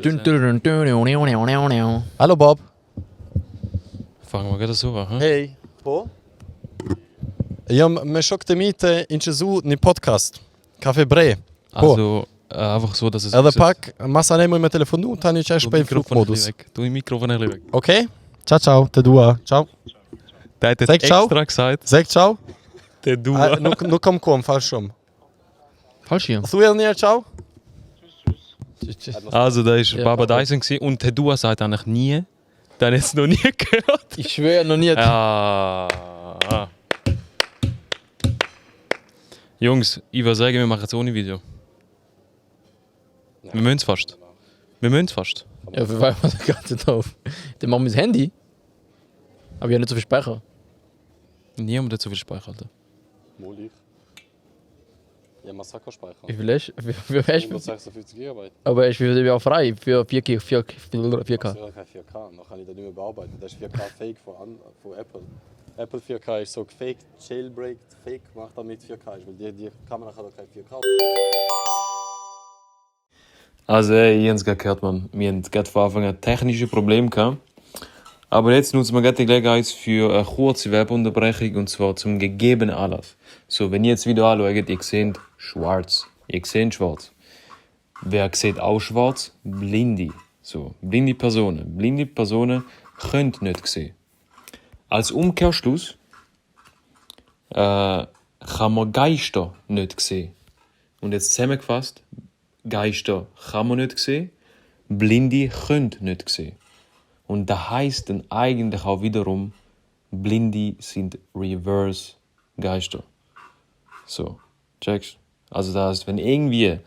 Hallo Bob. Fangen wir gerade so an. Hej. På? Ja, men šokte mite inče zu ni podcast. Kafe bre. Also einfach so, dass es... Eller pak, massa nemo im telefonu, tani češ pa i flugmodus. Du im Mikrofon ein bisschen weg. Okay? Ciao, ciao. Te dua. Ciao. Der hat jetzt Sag ciao. extra gesagt. Zeg ciao. Der du. Nu kom, falschum. Fallschirm. Tu jel nije ciao? Also da war Ja, Baba Baba. Dyson und der du sagt eigentlich nie. Den hat es noch nie gehört. Ich schwöre noch nie. Ja. Jungs, ich würde sagen, wir machen jetzt ohne Video. Wir müssen es fast. Wir müssen es fast. Ja, für weil man gerade drauf. Dann machen wir das Handy. Aber ich habe nicht so viel Speicher. Niemand hat so viel Speicher, Alter. Molig. Ja, Massakerspeicher. Wie viel ist? Wie viel 156 GB. Aber ich bin ja auch frei für 4K. 4K. Das ist ja kein 4K, dann kann ich das nicht mehr bearbeiten. Das ist 4K Fake von Apple. Apple 4K ist so gefaked, jailbreaked, fake gemacht, damit 4K ist, weil die Kamera hat auch kein 4K. Also, ihr habt es gerade gehört, man. Wir haben gerade von Anfang an technische Probleme gehabt. Aber jetzt nutzen wir gerade die Gelegenheit für eine kurze Werbeunterbrechung und zwar zum gegebenen Anlass. So, wenn ihr jetzt Video anschaut, ihr seht schwarz. Ihr seht schwarz. Wer sieht auch schwarz? Blinde. So, blinde Personen. Blinde Personen können nicht sehen. Als Umkehrschluss kann man Geister nicht sehen. Und jetzt zusammengefasst, Geister kann man nicht sehen, Blinde können nicht sehen. Und das heisst dann eigentlich auch wiederum, Blinde sind Reverse Geister. So, checkst? Also das heißt, wenn irgendwie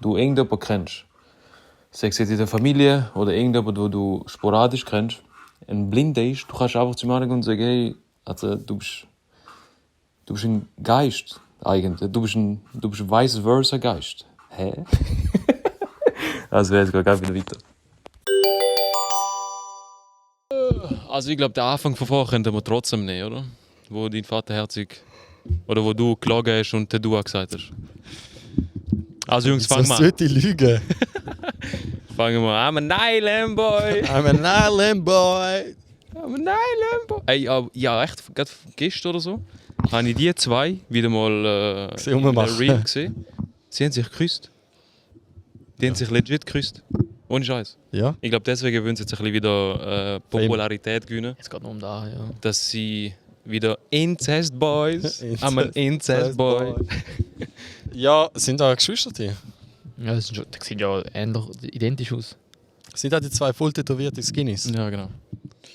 du irgendjemanden kennst, sei es jetzt in der Familie oder irgendjemand, den du sporadisch kennst, ein Blinder ist, du kannst einfach zu ihm angehen und sagen, hey, also, du bist ein Geist eigentlich. Du bist ein vice versa Geist. Hä? Also jetzt geht wieder weiter. Also ich glaube, den Anfang von vorher könnten wir trotzdem nehmen, oder? Wo dein Vater herzig... Oder wo du gelogen hast und der du gesagt hast. Also Jungs, fangen wir Das an. sollte Lüge. Fangen wir an. I'm an Island Boy. I'm an island boy. I'm an Island Boy. Ey, ja echt, gerade gestern oder so, habe ich die zwei wieder mal Gesehen, rummachen. Real gesehen. Sie haben sich geküsst. Die haben sich legit geküsst. Ohne Scheiß. Ja? Ich glaube, deswegen wollen sie jetzt ein bisschen wieder Popularität gewinnen. Jetzt geht noch um da, ja. Dass sie wieder Incest Boys. I'm an Incest Boy. Ja, sind da Geschwister die? Ja, das sieht ja ähnlich, identisch aus. Sind da die zwei voll tätowierte Skinnies? Ja, genau.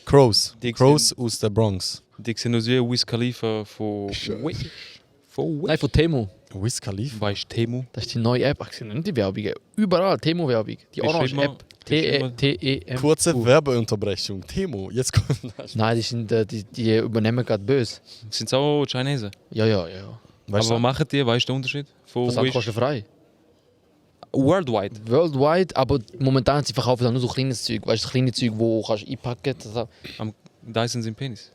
Crows. Die Crows aus der Bronx. Die sehen aus wie Wiz Khalifa von Wish. Von Wish. Nein, von Temu. Wiz Khalifa. Weißt du, Temu? Das ist die neue App. Ach, sind die Werbung. Überall Temu-Werbung. Die Beschreib orange mal. App. T-E-M. Kurze Werbeunterbrechung. Temo, jetzt kommt das. Nein, die übernehmen gerade böse. Sind es auch Chinesen? Ja. Weißt Aber du? was machen die? Weißt du den Unterschied? Von Das ist kostenfrei. Worldwide. Worldwide, aber momentan sie verkaufen dann nur so kleines Zeug. Weißt du, kleine Zeug, wo kannst du einpacken. Am Dyson sind Penis.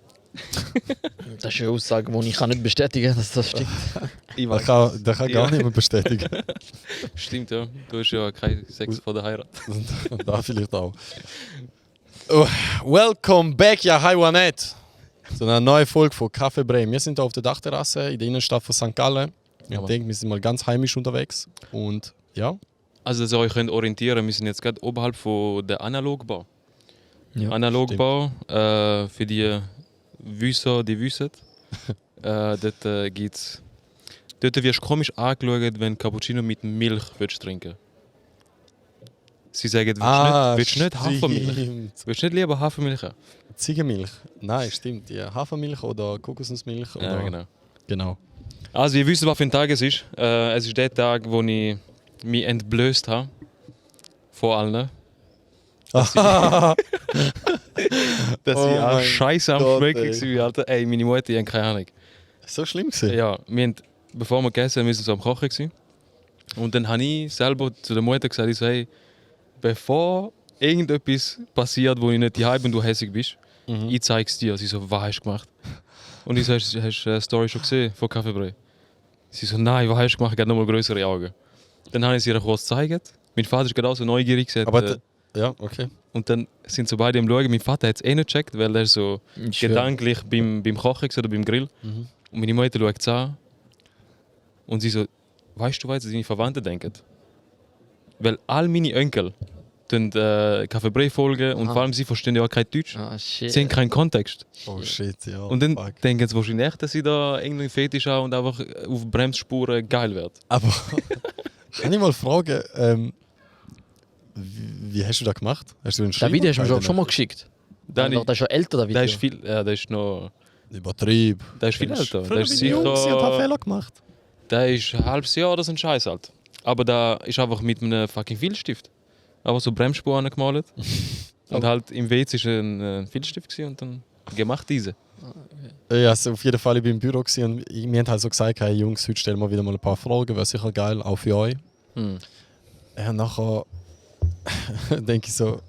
Das ist eine Aussage, die ich nicht bestätigen kann, dass das stimmt. Ich Das kann gar niemand bestätigen. Stimmt, ja. Du hast ja keinen Sex vor der Heirat. Da vielleicht auch. Oh, welcome back, ja Haiwanet. Zu einer neuen Folge von Kaffee Bre. Wir sind hier auf der Dachterrasse in der Innenstadt von St. Gallen. Ich Ja, denke, wir sind mal ganz heimisch unterwegs. Und ja, Also, dass ihr euch könnt orientieren, wir sind jetzt gerade oberhalb von der Analogbau. Ja, Analogbau, für die Wüsser, die wissen. Dort gibt's. Dort wirst du komisch angeschaut, wenn Cappuccino mit Milch willst trinken. Sie sagen, willst du nicht Hafermilch? stimmt. Willst du nicht lieber Hafermilch haben? Ziegenmilch. Nein, stimmt. Ja, Hafermilch oder Kokosnussmilch. Oder Ja, genau. Genau. Also, ihr wisst, was für ein Tag es ist. Es ist der Tag, wo ich mich entblößt habe. Vor allen. Dass ich Oh auch mein scheiße am Gott, Schmecken war, Alter. Ey, meine Mutter, die haben keine Ahnung. So schlimm gewesen? Ja, wir haben, bevor wir gegessen haben, wir so am Kochen gewesen. Und dann habe ich selber zu der Mutter gesagt, ich so, hey, bevor irgendetwas passiert, wo ich nicht daheim bin und du hässlich bist, ich zeig's dir. Sie so, was hast du gemacht? Und ich so, hast du die Story schon gesehen von Kaffee Bre? Sie so, nein, was hast du gemacht? Ich habe nochmal größere Augen. Dann habe ich sie ihr kurz gezeigt. Mein Vater ist gerade auch so neugierig gesagt. Aber Ja, okay. Und dann sind so beide am Schauen. Mein Vater hat es eh nicht gecheckt, weil er so Ich schwör. gedanklich beim Kochen war oder beim Grill. Und meine Mutter schaut es an. Und sie so, weißt du, was deine Verwandten denken? Weil all meine Onkel Café Brei folgen und Aha. vor allem sie verstehen ja auch kein Deutsch. Ah, shit. Sie haben keinen Kontext. Oh shit, ja. Und dann fuck. denken sie wahrscheinlich echt, dass sie da irgendeinen Fetisch haben und einfach auf Bremsspuren geil wird. Aber kann ich mal fragen, wie hast du das gemacht? Hast du einen Das Video hast du mir Schreiber schon mal geschickt. Dann Das ist schon älter, das Video. der ist viel, ja, der ist noch, Übertrieb. der ist viel älter. Der ist Ich habe sicher, Fehler gemacht. der ist ein halbes Jahr oder so ein Scheiß alt. Aber da ist einfach mit einem fucking Filzstift. Aber so Bremsspuren gemalt. Und halt im WC ist ein Filzstift gewesen und dann gemacht diese. Ja, also auf jeden Fall, ich war im Büro gewesen und wir haben halt so gesagt, hey Jungs, heute stellen wir wieder mal ein paar Fragen, wäre sicher geil, auch für euch. Ja, nachher denke ich so,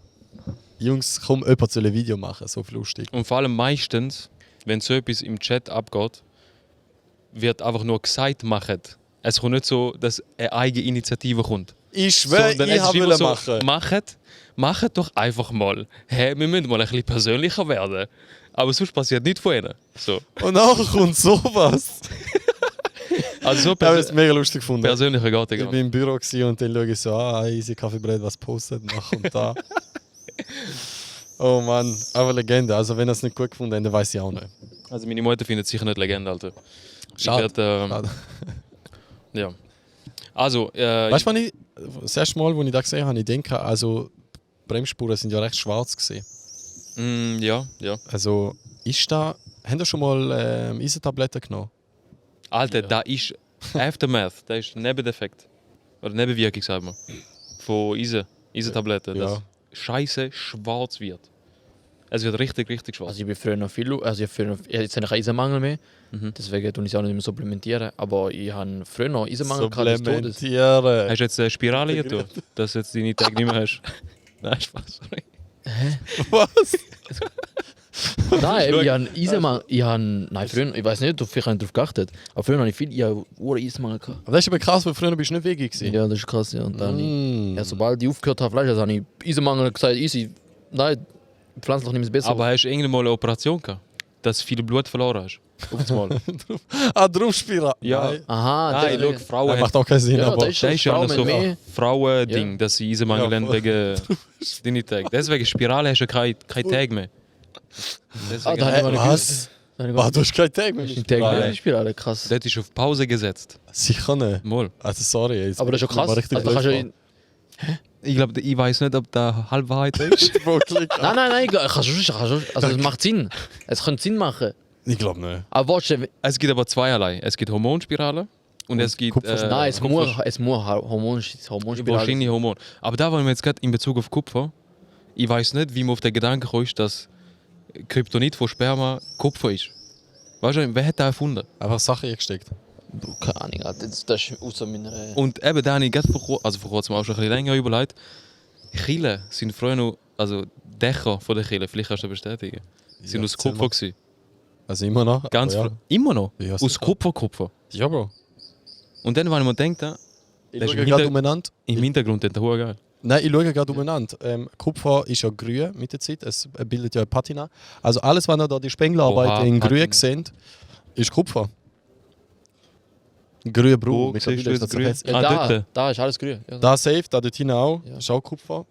Jungs, komm, jemand soll ein Video machen, so viel lustig. Und vor allem meistens, wenn so etwas im Chat abgeht, wird einfach nur gesagt, machet. Es kommt nicht so, dass eine eigene Initiative kommt. Ich schwöre, Sondern ich es ist immer will so, machen. Machet doch einfach mal. Hey, wir müssen mal ein bisschen persönlicher werden. Aber sonst passiert nichts von ihnen. So. Und nachher kommt sowas. Also so Ich habe es mega lustig gefunden. persönlicher geht Ich gar war nicht. im Büro gewesen und dann schaue ich so, easy Kaffeebrett, was postet, nach und da. Oh Mann, aber Legende. Also wenn ihr es nicht gut gefunden habt, dann weiß ich auch nicht. Also meine Mutter findet es sicher nicht Legende, Alter. Ich Schade. werd, Schade. ja. Also, Weißt du, wann ich das erste Mal, als ich das gesehen habe, ich denke, also Bremsspuren sind ja recht schwarz gesehen. ja. Also ist da, haben ihr schon mal Eisentabletten genommen? Alter, da ist Aftermath, da ist Nebeneffekt. Oder Nebenwirkung, sagen wir. Von Eisentabletten. Ja. Dass Scheiße schwarz wird. Es wird richtig, richtig schwarz. Also ich bin früher noch viel, also jetzt habe ich keinen Eisenmangel mehr, deswegen tue ich es auch nicht mehr supplementieren, aber ich habe früher noch Eisenmangel gehabt des Todes. Supplementieren. Hast du jetzt eine Spirale getan, dass du jetzt deine Tage nicht mehr hast? Nein, Spaß, sorry. Was? Nein, ich habe Eisenmangel, nein, früher, ich weiß nicht, vielleicht habe ich darauf geachtet, aber früher habe ich viel, ich habe Eisenmangel gehabt. Aber das ist aber krass, weil früher bist du nicht vegan gewesen. Ja, das ist krass, ja. Und dann, Mm. ja, sobald ich aufgehört habe, also habe ich Eisenmangel gesagt, easy, nein, pflanzlich nicht mehr besser. Aber hast du irgendwann mal eine Operation gehabt? Dass du viel Blut verloren hast? Auf das Mal. Drum Spira. Ja. Nein. Aha, Nein, schau, Das Frauen macht auch keinen Sinn, Ja, aber... das ist Das ist ja Frauen noch so mit mehr. ein Frauending, Ja. dass sie Eisenmangel Ja, haben voll. wegen deiner Tage. Deswegen Spirale hast du keine Tage mehr. Deswegen, da habe ich mal Was? Da habe ich Ah, gar du hast keinen Tag mehr. nicht Spirale. Spirale, krass. das ist auf Pause gesetzt. Sicher nicht. Mal. Also sorry. Jetzt Aber das ist schon bin ich krass. mal richtig Also, da kannst blöd du, Ich glaube, ich weiß nicht, ob das Halbwahrheit ist. vor. Wirklich? nein, kannst du also es macht Sinn. Es könnte Sinn machen. Ich glaube nicht. Aber warte, Es gibt aber zweierlei. Es gibt Hormonspirale und es gibt nein, es muss Hormonspirale. wahrscheinlich Hormon. Aber da wollen wir jetzt gerade in Bezug auf Kupfer. Ich weiß nicht, wie man auf den Gedanken kommt, dass Kryptonit von Sperma Kupfer ist. Weißt du, wer hat das erfunden? Einfach Sachen eingesteckt. Keine Ahnung, Alter, das ist außer meiner. Und eben, da habe ich gerade vor kurzem auch schon ein bisschen länger überlegt. Kirchen sind früher noch, also Dächer von der Kirche, vielleicht kannst du das bestätigen, sind Ja, aus erzähl Kupfer mal. gewesen. Also immer noch? Ganz aber früh. Immer noch? Ja, aus sicher. Kupfer. Ja, Bro. Und dann, wenn man denkt, das Ich ist schaue im gerade Hinter- umeinander. im Hintergrund ist das verdammt geil. Nein, ich schaue gerade umeinander. Kupfer ist ja grün mit der Zeit. Es bildet ja eine Patina. Also alles, was ihr da die Spenglerarbeit Oha, in grün Patina. seht, ist Kupfer. Grün-braun. Wo Mittlerweile siehst du ist jetzt das grün? jetzt- Ah, dort. Da ist alles grün. Ja. Da safe, da dort hinten auch. Ja. Ist auch Kupfer.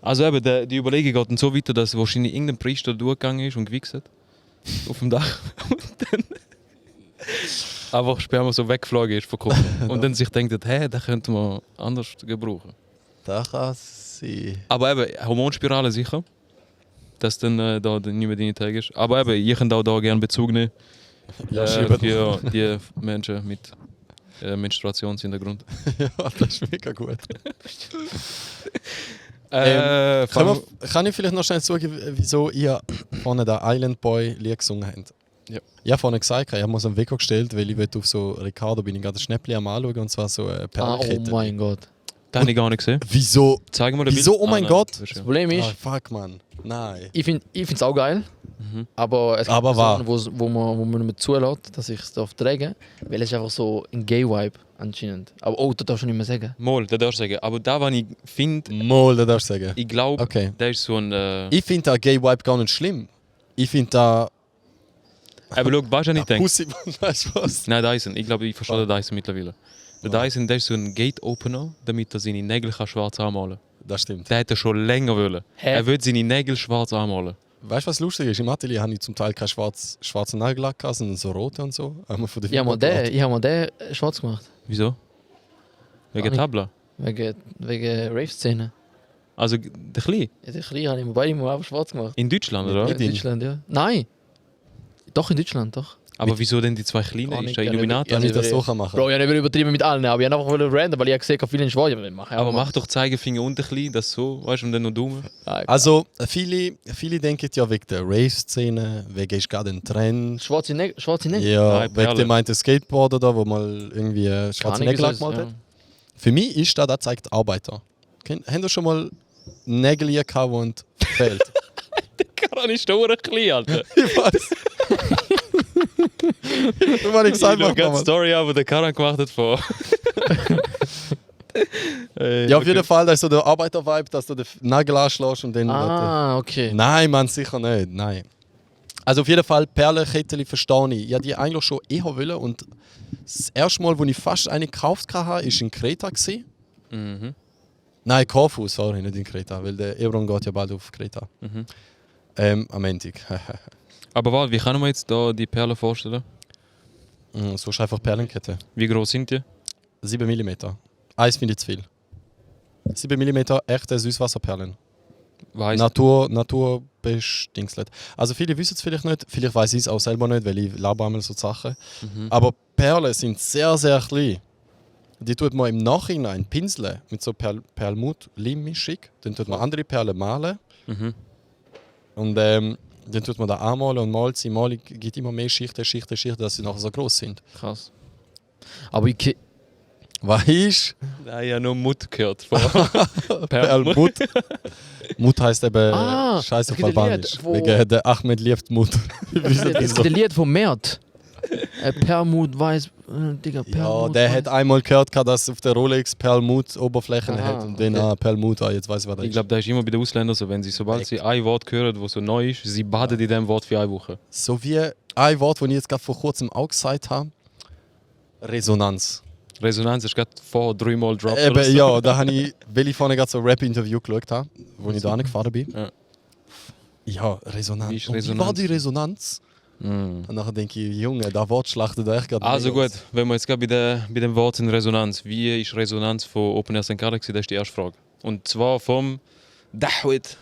Also eben, die Überlegung geht dann so weiter, dass wahrscheinlich irgendein Priester durchgegangen ist und gewichst hat. Auf dem Dach. Und dann einfach Sperma so weggeflogen ist von Kupfer. Und dann sich denkt, hey, das könnte man anders gebrauchen. Da kann sie. Aber eben, Hormonspirale sicher. Dass dann da nicht mehr deine Tage ist. Aber eben, ich kann auch da gerne Bezug nehmen. Ja, schreibt Für die Menschen mit Menstruationshintergrund. Ja, das ist mega gut. Äh, Kann ich vielleicht noch schnell sagen, wieso ihr vorne den Island Boy Lied gesungen habt? Ja. Ich habe vorhin gesagt, ich habe mir so einen Wecker gestellt, weil ich will auf so Ricardo bin ich gerade ein Schnäppchen am anschauen und zwar so eine Oh Perlenkette. mein Gott. das habe ich gar nicht gesehen. Wieso? Zeig mal den Wieso? Bild. Oh mein nein, Gott. das ist Das ja- Problem ist, Ah, fuck, man. Nein. Ich finde es auch geil. Aber es gibt Aber Personen, wo man nicht zulässt, dass ich es tragen darf. Weil es ist einfach so ein Gay-Vibe anscheinend. Aber das darfst du nicht mehr sagen. Mal, das darfst du sagen. Aber da, was ich finde, Mal, das darfst du sagen. ich glaube, Okay. der ist so ein... Ich finde da Gay Vibe gar nicht schlimm. Ich finde da. Aber schau, weißt du, was ich denke? Pussy, weißt du was? Nein, Dyson. Ich glaube, ich verstehe den Dyson mittlerweile. Der Dyson, der ist so ein Gate-Opener, damit er seine Nägel schwarz anmalen kann. Das stimmt. Der hätte er schon länger wollen. Hä? Er will seine Nägel schwarz anmalen. Weißt du, was lustig ist? Im Atelier habe ich zum Teil keinen schwarzen Nagellack gehabt, sondern so rote und so. Einmal von der Ich habe mal den schwarz gemacht. Wieso? Wegen nicht. Tabla. Wegen Rave-Szene. Also, der Kleine. Ja, den Kleinen habe ich mir beide mal schwarz gemacht. In Deutschland, Mit oder? Mit In ihm? Deutschland, ja. Nein! Doch, in Deutschland, doch. Aber wieso denn die zwei Kleinen? Gar Ist nicht, der ja, Illuminati? ja, Wenn ich das so nicht- kann machen Bro, ich habe nicht übertrieben mit allen, aber ich habe einfach random, weil ich gesehen habe, viele schwarz. Aber mach doch Zeigefinger und ein klein, das so, weißt du, und dann noch dumm. Also, viele denken ja wegen der Rave-Szene, wegen ist gerade ein Trend. Schwarze Nägel? Ja, Nein, wegen Perle. dem einen Skateboarder da, wo mal irgendwie schwarze Nägel gemalt hat. Für mich ist das zeigt Arbeiter. Haben ihr schon mal Nägel hier gehabt, die und fehlt? Karan ist doch klein, Alter. Ich weiß. Du mal nicht gesagt, Ich mach noch mal. die Story an, die der Karan gemacht hat vor. Ja, auf jeden Fall, da ist so der Arbeiter-Vibe, dass du den Nagel anschlägst und dann. Okay. Nein, Mann, sicher nicht. Nein. Also auf jeden Fall, Perlenkettchen verstehe ich. Ja, die eigentlich schon eher wollen. Und das erste Mal, wo ich fast eine gekauft habe, war in Kreta. Mhm. Nein, Korfu, sorry, nicht in Kreta, weil der Ebron geht ja bald auf Kreta. Mhm. Am Montag. Aber warte, wie kann man jetzt da die Perlen vorstellen? So ist einfach Perlenkette. Wie groß sind die? 7 mm. Eins finde ich zu viel. 7 mm echte Süßwasserperlen. Weiss. Natur bestingslet. Also viele wissen es vielleicht nicht, vielleicht weiß ich es auch selber nicht, weil ich laber einmal so Sachen. Aber Perlen sind sehr, sehr klein. Die tut man im Nachhinein pinseln mit so Perlmutt-Leim-Mischung. Dann tut man andere Perlen malen. Mhm. Und dann tut man da anmalen und malt sie. Malung gibt immer mehr Schichten, dass sie nachher so groß sind. Krass. Aber ich... Weißt Nein, ich habe nur Mut gehört. Von du? Perlmutt. Mut heisst eben Scheiß es auf gibt ein Albanisch. Lied, wo- Wegen der Ahmed liebt Mut. Es gibt ein Lied von Mert. Perlmut weiß... Digga, Ja, Perlmut der weiß. hat einmal gehört, dass auf der Rolex Perlmutt Oberflächen Aha, hat und dann okay. Perlmutt, jetzt weiß ich, was das Ich ist. glaube, das ist immer bei den Ausländern so, wenn sie, sobald sie ein Wort hören, das so neu ist, sie baden in diesem Wort für eine Woche. So wie ein Wort, das ich jetzt gerade vor kurzem auch gesagt habe: Resonanz. Resonanz ist gerade vor 3 Mal Drop. oder Eben, so. ja, da habe ich, weil ich vorhin gerade so ein Rap-Interview geschaut habe, wo ich da angefahren bin. Ja. Ja, Resonanz. Wie ist Und Resonanz? Wie war die Resonanz? Mm. Und nachher denke ich, Junge, da Wort schlachtet echt gerade. Also mega gut, wenn wir jetzt gerade bei dem Wort in Resonanz, wie ist Resonanz von Open Air St. Galaxy? Das ist die erste Frage. Und zwar vom Dachwit.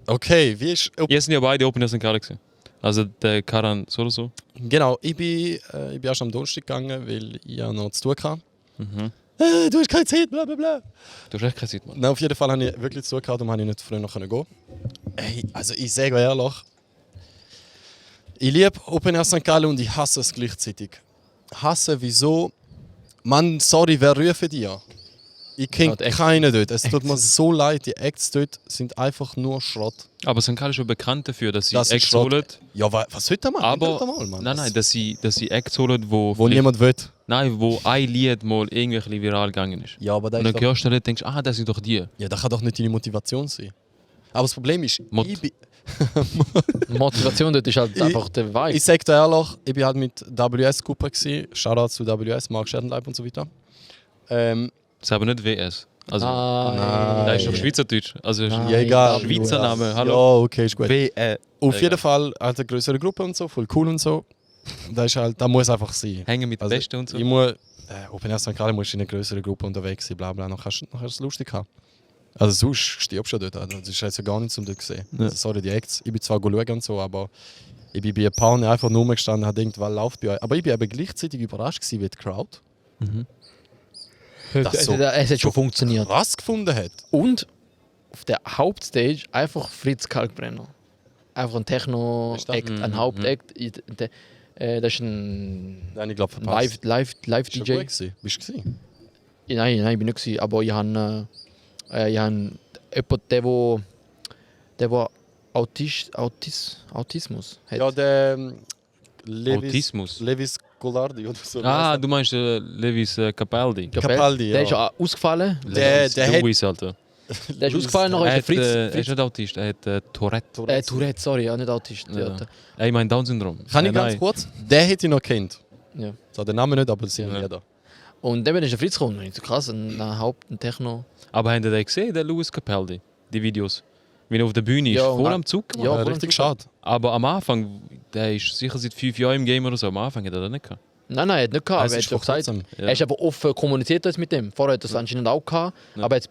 Okay, wie ist. Jetzt sind ja beide Open Air St. Galaxy. Also der Karan so oder so. Genau, ich bin erst am Donnerstag gegangen, weil ich ja noch zu tun hatte. Mhm. Du hast keine Zeit, bla bla bla. Du hast echt keine Zeit, Mann. Nein, auf jeden Fall habe ich wirklich zu tun gehabt und habe ich nicht früher noch gehen können. Ey, also ich sage ehrlich, ich liebe Open Air St. Gallen und ich hasse es gleichzeitig. Hasse, wieso? Mann, sorry, wer ruft dir? Ich kenne Ja, die Acts. keinen dort. Es tut mir so leid, die Acts dort sind einfach nur Schrott. Aber St. Gallen ist schon bekannt dafür, dass sie Das ist Acts Schrott. holen. Ja, was sollte man? Aber Mann. nein, dass sie Acts holen, Wo vielleicht- niemand will. Nein, wo ein Lied mal irgendwie ein bisschen viral gegangen ist. Ja, aber Und dann hörst du und denkst, das sind doch die. ja, das kann doch nicht deine Motivation sein. Aber das Problem ist, Mot- ich bin... Motivation dort ist halt einfach der Vibe. Ich sag dir ehrlich, ich war halt mit WS-Gruppe. Shoutout zu WS, Mark Scherdenleib und so weiter. Das ist aber nicht WS. Also, Nein. das ist doch Schweizerdeutsch. Also, Nein. Ja, egal. Schweizer Name, Ja, hallo. okay, ist gut. WS. Auf jeden Fall halt eine größere Gruppe und so, voll cool und so. Da ist halt, da muss einfach sein. Hängen mit Also, Besten und so. Ich muss, Open Air St. Gallen musst du in einer größeren Gruppe unterwegs sein, bla bla, nachher hast du es lustig haben. Also sonst stirbst du ja dort, also, das ist jetzt ja gar nichts, um dort zu sehen. Ja. Also, sorry, die Acts, ich bin zwar schauen und so, aber ich bin bei ein paar einfach nur gestanden und habe gedacht, was läuft bei euch? Aber ich bin eben gleichzeitig überrascht gewesen, wie die Crowd das so Es hat schon funktioniert. krass gefunden hat. Und auf der Hauptstage einfach Fritz Kalkbrenner. Einfach ein Techno-Act, ein Hauptakt. Das ist ein Nein, ich glaube verpasst. Ist schon Live-DJ. gut gewesen. Bist du gewesen? Nein, ich bin nicht gewesen, aber ich habe jemanden, der Der war Autismus hat. Ja, der Autismus. Levis Golardi oder so. Ah, du meinst Levis Capaldi. Capaldi, Der ja. ist ja ausgefallen. Der hat- Luis, Alter. Der ist ausgefallen, nachher Er ist der Fritz. er ist nicht Autist, er hat Tourette. Tourette, sorry, ja, nicht Autist. Ja. Ich meine Down-Syndrom. Kann ich ganz Nein. kurz? Der hätte ich noch kennt. Ja. So, den Namen nicht, aber sie haben Ja. jeder. Und dann ist der Fritz gekommen. Und ich so krass, ein Techno. Aber habt ihr den gesehen, der Luis Capaldi? Die Videos? Wie er auf der Bühne ist, Ja, voll und- am Zug gemacht. Ja, Ja, voll richtig am schade. Aber am Anfang, der ist sicher seit 5 Jahren im Game oder so, am Anfang hat er das nicht gehabt. Nein, er hat nicht gehabt. Es Er ist hat ja vor gesagt, kurzem. Ja. er ist aber offen kommuniziert das mit dem. Vorher hat er es anscheinend auch gehabt, Ja. aber jetzt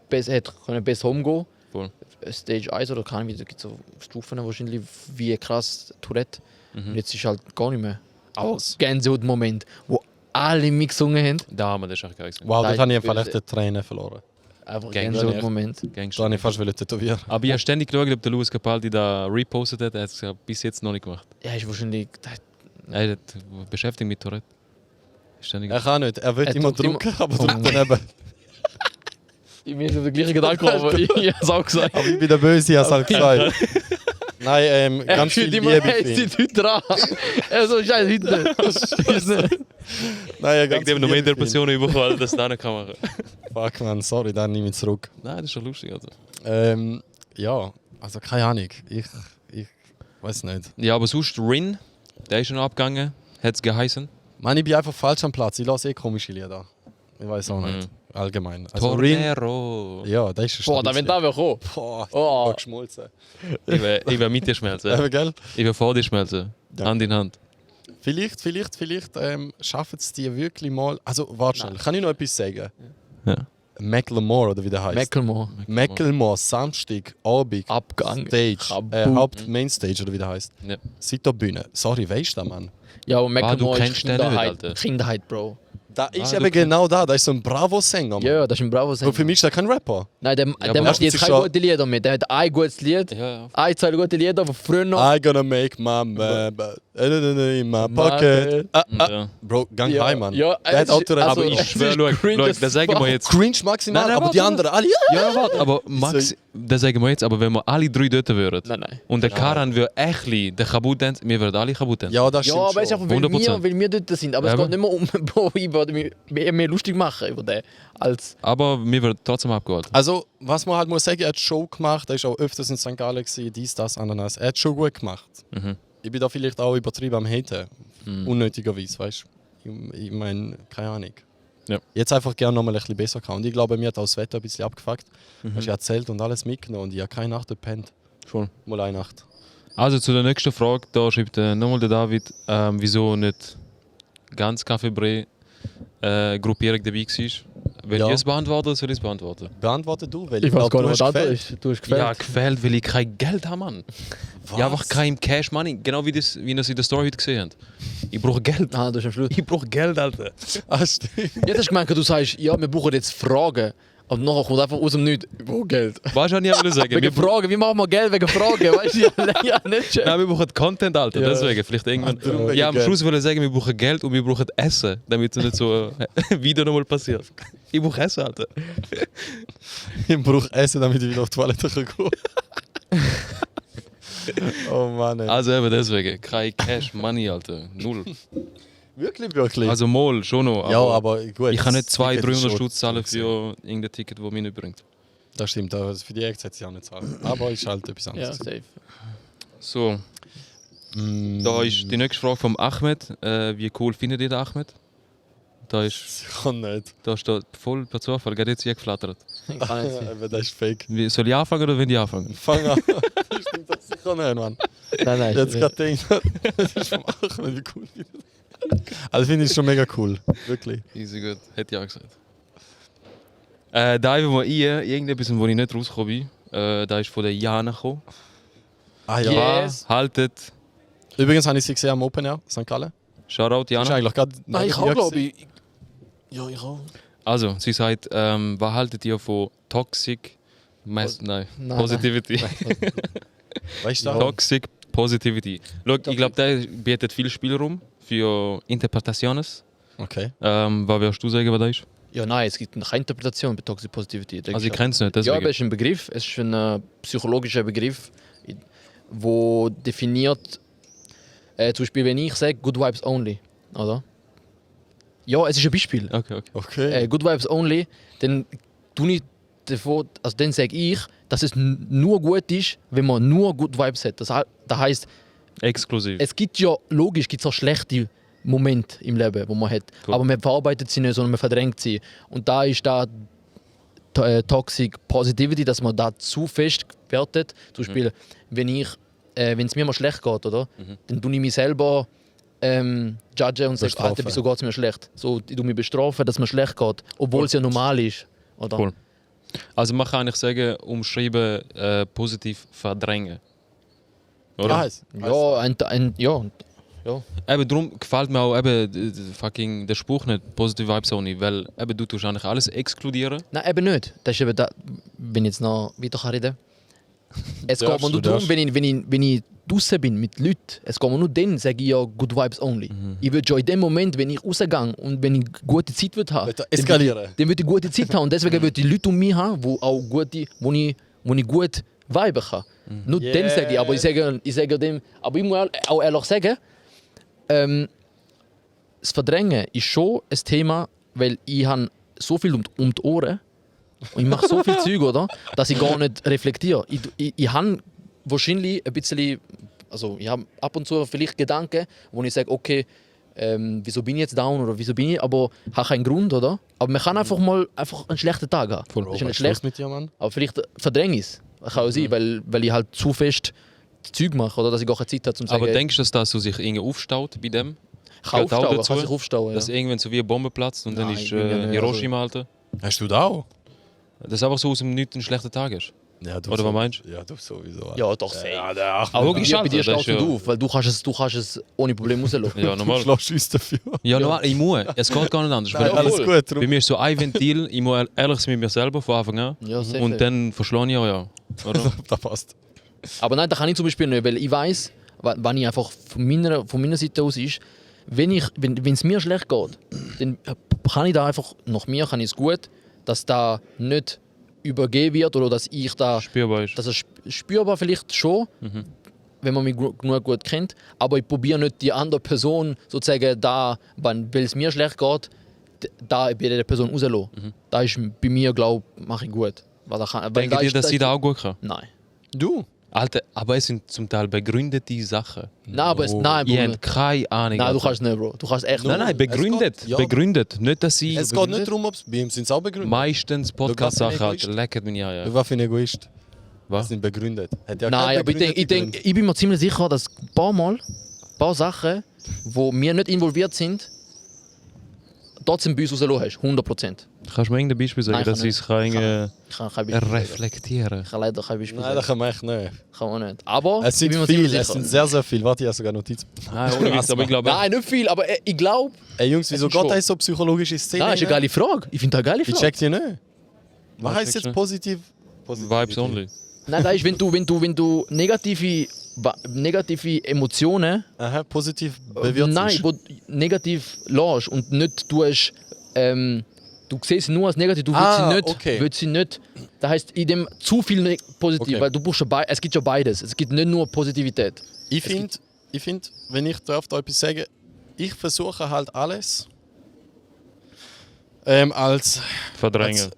konnte besser umgehen. Voll. Stage 1 oder keine Ahnung, da gibt es so Stufen wahrscheinlich, wie krass Tourette. Mhm. Und jetzt ist halt gar nicht mehr. Auch Was? Gänsehaut-Moment, wo alle mitgesungen haben. Da haben wir das echt geil gesehen. Wow, Nein, dort habe ich einfach böse. echt eine Träne verloren. Einfach Gangster. Gänsehaut-Moment. Da Gangster. habe ich fast tätowieren. Aber ich habe ständig geschaut, ob der Luis Capaldi da repostet hat. Er hat es bis jetzt noch nicht gemacht. Ja, ist wahrscheinlich. Er hat beschäftigt mit Tourette. Ist ständig. Er kann nicht. Er will Er immer drückt immer- drücken, aber drückt daneben. Mir ist der gleiche Gedanke, aber ich habe es auch gesagt. Aber ich bin der Böse, ich habe es halt gesagt. Nein, Er ganz viel fühlt immer, Liebe er für ist ihn. die Leute dran. Er so, scheiße, heute. Nein, Wegen ganz dem noch mehr Liebe für ihn. Interpretationen überall, dass er nicht kann machen. Fuck man, sorry, dann nehme ich zurück. Nein, das ist schon lustig. Also. Ja, also keine Ahnung. Ich weiß nicht. Ja, aber sonst Rin, der ist schon abgegangen. Hat es geheißen. Mann, ich bin einfach falsch am Platz. Ich lasse komische Lieder. Ich weiß auch nicht. Allgemein. Also Rin, Tornero. ja, das ist ein Boah, da wenn da wir kommen. Boah, Oh. geschmolzen. Ich will mit dir schmelzen. Aber gell? Ich will vor dir schmelzen. Ja. Hand in Hand. Vielleicht schaffen es die wirklich mal. Also, warte schnell. Kann ich noch etwas sagen? Ja. Macklemore, oder wie der heißt. Macklemore. Macklemore, Samstag, Abend, Abgang. Stage, Kaboom. Haupt-Mainstage, oder wie der heißt. Ja. Seitenbühne. Sorry, weißt du das, Mann? Ja, aber Macklemore du ist kennst den nicht, Kinderheit. Alter. Kinderheit, Bro. Da ist du eben genau da. Da ist so ein Bravo-Sänger. Mann. Ja, das ist ein Bravo Und Sänger. für mich ist der kein Rapper. Nein, der aber macht jetzt erstens keine ist er- guten Lieder mehr. Der hat ein gutes Lied, Ja, ein, zwei gute Lieder, die früher noch. I gonna make my in my pocket. ja. Bro, gang Ja, heim, Mann. ja, Der hat es ist- Autorität. Aber Also, ich es schwöre, ist schau, cringe schau, as das sagen wir fuck. jetzt. Cringe maximal, Nein, nein, aber warte, die anderen alle, ja. Ja, warte, aber Max, das sagen wir jetzt, aber wenn wir alle drei dort wären Nein. und der Karan würde echt der kaputt dance, wir würden alle kaputt dance. Ja, das Ja, stimmt aber es ist schon. einfach, weil 100%. wir dort sind. Aber es Ja, geht nicht mehr um, Bro, ich würde mich mehr lustig machen über den. Als Aber wir würden trotzdem abgeholt. Also, was man halt muss sagen, er hat Show gemacht, er ist auch öfters in St. Gallen gewesen, dies, das, Ananas. Er hat schon gut gemacht. Mhm. Ich bin da vielleicht auch übertrieben am Haten. Unnötigerweise, weißt du? Ich meine, keine Ahnung. Ja. Jetzt einfach gerne nochmal ein bisschen besser kann. Und ich glaube, mir hat auch das Wetter ein bisschen abgefuckt. Hast du erzählt und alles mitgenommen und ich habe keine Nacht gepennt. Voll. Mal eine Nacht. Also zu der nächsten Frage, da schreibt nochmal der David, wieso nicht ganz Café Bre Gruppierung dabei war. Will Ja. ich es beantworten oder soll ich es beantworten? Beantworte du, weil ich weiß glaub, gar du nicht, hast was da gefällt. ist. Du hast Ja, gefällt. gefällt, weil ich kein Geld habe, Mann. Was? Ja, einfach kein Cash Money. Genau wie ihr es in der Story heute gesehen habt. Ich brauche Geld. Ah, du hast am Schluss. Ich brauche Geld, Alter. Ah, stimmt. Jetzt hast du gemeint, du sagst, ja, wir brauchen jetzt Fragen. Und nachher kommt einfach aus dem Nichts, ich brauche Geld. Weißt du, was ich will sagen? Wegen Fragen, wie machen wir Geld wegen Fragen? Weißt du, ja, nicht schön. Nein, wir brauchen Content, Alter. Ja. Deswegen, vielleicht irgendwann. darum wegen Ja, am Geld. Schluss wollte ich sagen, wir brauchen Geld und wir brauchen Essen, damit es nicht so wieder nochmal passiert. Ich brauche Essen, Alter. Ich brauche Essen, damit ich wieder auf die Toilette kann gehen. Oh Mann, ey. Also eben deswegen, kein Cash Money, Alter. Null. Wirklich, wirklich? Also mal, schon noch. ja, aber gut. ich kann nicht das 200, Ticket ist 300 schon Stutz zahlen gewesen. für irgendein Ticket, das mich nicht bringt. Das stimmt, aber für die Acts hätte ich auch nicht zahlen. Aber ist halt etwas Ja, anderes. safe. So, Mm, da ist die nächste Frage vom Ahmed. Wie cool findet ihr den Ahmed? Da ist, Ich kann nicht. da steht voll per Zufall, gerade jetzt hier geflattert. Ich kann nicht. Aber das ist fake. Soll ich anfangen oder wenn ich anfangen? Fang an. Stimmt das sicher nicht, Mann. Nein, Jetzt gerade gedacht, das ist vom Achmed, wie cool. Also finde ich schon mega cool. Wirklich. Easy gut, hätte ich auch gesagt. Da einfach mal irgendetwas, wo ich nicht rausgekommen bin. Da ist von der Jana gekommen. Ah ja. Yeah. Yes. Haltet, Übrigens habe ich sie gesehen am Open Air, St. Gallen. Shoutout Ist Jana. eigentlich gerade Nein, ich neben auch, mir glaube gewesen. ich. Ja, ich auch. Also, sie sagt, was haltet ihr von Toxic Nein, Positivity? Weißt du? Toxic Positivity. Schau, ich glaube, der bietet viel Spielraum für Interpretaciones. Okay. Was wirst du sagen, was das ist? Ja, nein, es gibt keine Interpretation bei Toxic Positivity. Also, ich kenne es nicht, Ja, deswegen. aber es ist ein Begriff. Es ist ein psychologischer Begriff wo definiert, zum Beispiel, wenn ich sage Good Vibes Only, oder? Ja, es ist ein Beispiel. Okay. Good Vibes Only, dann tue ich davon, also dann sage ich, dass es nur gut ist, wenn man nur Good Vibes hat. Das heisst, Exklusiv. es gibt ja, logisch gibt es auch schlechte Momente im Leben, wo man hat. Cool. Aber man verarbeitet sie nicht, sondern man verdrängt sie. Und da ist da Toxic Positivity, dass man da zu fest wertet. Zum Beispiel, wenn es mir mal schlecht geht, oder? Dann tue ich mich selber judgen und sage, Bestrafen. Alter, wieso geht es mir schlecht? So, ich tue mich bestrafen, dass es mir schlecht geht, obwohl es ja normal ist. Oder? Cool. Also man kann eigentlich sagen, umschreiben, positiv verdrängen. Oder? Ja, Eben, darum gefällt mir auch eben der Spruch nicht, Positive Vibes Only, weil eben, du tust eigentlich alles exkludieren. Nein, eben nicht. Das ist eben da, wenn ich jetzt noch weiter reden kann. Es geht mir Du nur darum, darfst. wenn ich draußen bin mit Leuten, es geht mir nur dann, sage ich ja Good Vibes Only. Ich würde schon in dem Moment, wenn ich rausgehe und wenn ich gute Zeit würde haben, Eskalieren. dann würde ich gute Zeit haben. Und deswegen würde ich Leute um mich haben, wo ich gut viben kann. Nur dann sage ich, aber ich sage dem, aber ich muss auch ehrlich sagen, das Verdrängen ist schon ein Thema, weil ich habe so viel um die Ohren und ich mache so viel Zeug, oder, dass ich gar nicht reflektiere. Ich habe wahrscheinlich ein bisschen, also ich habe ab und zu vielleicht Gedanken, wo ich sage, okay, wieso bin ich jetzt down oder wieso bin ich, aber habe keinen Grund, oder? Aber man kann einfach mal einen schlechten Tag haben. Voll Das ist nicht Schluss schlecht, mit dir, Mann. aber vielleicht verdränge ich es. Das kann auch sein, weil ich halt zu fest das Zeug mache, oder dass ich gar keine Zeit habe, um zu sagen, Aber denkst du, dass das so sich irgendwie aufstaut bei dem? ich kann gehört auch aufstauen, dazu, kann sich aufstauen. Dass Ja. irgendwann so wie eine Bombe platzt und dann Nein, ist ich bin ja nicht, Hiroshima, Alter. Hast du da auch? Dass einfach so aus dem Nichts ein schlechter Tag ist. Ja, du Oder was meinst du? Ja, du sowieso. Ja, doch, safe. Ja, der Achmed. Aber Logisch, bei dir Alter, das staust ist du ja- auf, weil du kannst es ohne Probleme rauslassen. Ja, Du normal. schlägst uns dafür. Ja, normal, ich muss. Es geht gar nicht anders. Nein, Weil alles voll. gut. bei Darum. mir ist so ein Ventil, ich muss ehrlich sein mit mir selber von Anfang an. Ja, safe. Und dann verschlage ich auch, ja. Oder? Das passt. Aber nein, das kann ich zum Beispiel nicht, weil ich weiß, wenn ich einfach von meiner Seite aus ist, wenn es mir schlecht geht, dann kann ich da einfach, nach mir kann ich es gut, dass da nicht übergeben wird oder dass ich da, Spürbar ist. dass es spürbar vielleicht schon, wenn man mich genug gut kennt, aber ich probiere nicht die andere Person sozusagen da, weil es mir schlecht geht, da bei der Person rauszulassen. Da ist bei mir, glaube ich, mache ich gut. Weil Denkt ihr, dass sie da auch gut kann? Nein. Du? Alter, aber es sind zum Teil begründete Sachen. Nein, aber nein, Ihr Bruder. habt keine Ahnung. Nein, du Alter. kannst nicht, Bro. Du kannst echt Nein, nein, begründet. Es geht- ja. Begründet. Nicht, dass sie. Es geht nicht darum, ob es bei ihm sind es auch begründet. Meistens Podcast-Sachen, Du Alter. Lecket mich an, ja. Was für ein Egoist. Was? Das sind begründet. Hat ja Nein, kein aber begründete ich bin mir ziemlich sicher, dass ein paar Sachen, wo wir nicht involviert sind, trotzdem bei uns rausgelassen hast. 100%. Kannst du mir irgendein Beispiel sagen, Nein, dass kann sie es kann Ich kann kein Beispiel sagen. reflektieren? Ich kann leider kein Beispiel Nein, sagen. das kann man echt nicht. Kann man nicht. Aber Es sind ich bin mir ziemlich viele, es sicher. sind sehr, sehr viele. Warte, ich habe sogar Notiz. Nein, ohne Witz, aber ich glaube. Nein, nicht viel, aber ich glaube... Ey Jungs, wieso sind schon- geht das so psychologische Szene? Nein, ist eine geile Frage. Ich finde das eine geile Ich Frage. check dir nicht. Was heißt checkst jetzt du? positiv? Vibes only. Nein, das ist, wenn du negative Emotionen... Aha, positiv bewirtest. Nein, wo du negativ lässt und nicht tust, du siehst sie nur als negativ, du willst sie nicht, das heisst in dem zu viel positiv, Okay. weil du brauchst ja es gibt ja beides, es gibt nicht nur Positivität. Ich finde, wenn ich darf da etwas sagen, ich versuche halt alles als Verdrängen.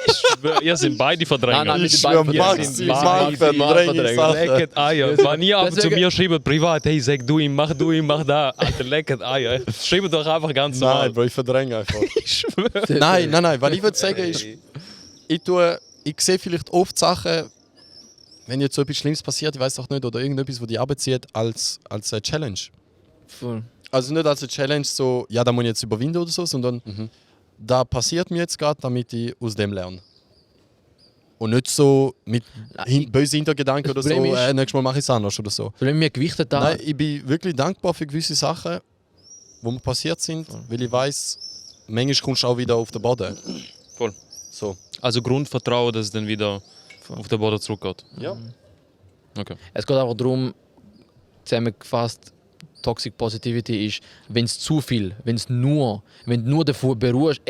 Ich schwöre, ihr sind beide Verdränger. Nein, ich mit schwöre den beiden maximal Verdrängen. verdränge Sachen. Lecket Eier. Wenn ihr ab zu Deswegen- mir schreibt privat, hey, sag du ihm, mach da. Alter, lecket Eier. Schreibt doch einfach ganz normal. Nein, Bro, ich verdränge einfach. Ich schwöre. Nein, was ich würde sagen ist, ich sehe vielleicht oft Sachen, wenn jetzt so etwas Schlimmes passiert, ich weiß auch nicht, oder irgendetwas, wo die abzieht, als eine Challenge. Voll. Also nicht als eine Challenge, so, ja, da muss ich jetzt überwinden oder so, sondern da passiert mir jetzt gerade, damit ich aus dem lerne. Und nicht so mit bösen Hintergedanken oder so, Problem ist- nächstes Mal mache ich es anders oder so. Wenn wir gewichtet da, Nein, ich bin wirklich dankbar für gewisse Sachen, die mir passiert sind, weil ich weiß, manchmal kommst du auch wieder auf den Boden. Voll. So. Also Grundvertrauen, dass es dann wieder auf den Boden zurückgeht. Ja. Okay. es geht einfach darum, zusammengefasst, Toxic Positivity ist, wenn es zu viel, wenn du nur davor beruhst,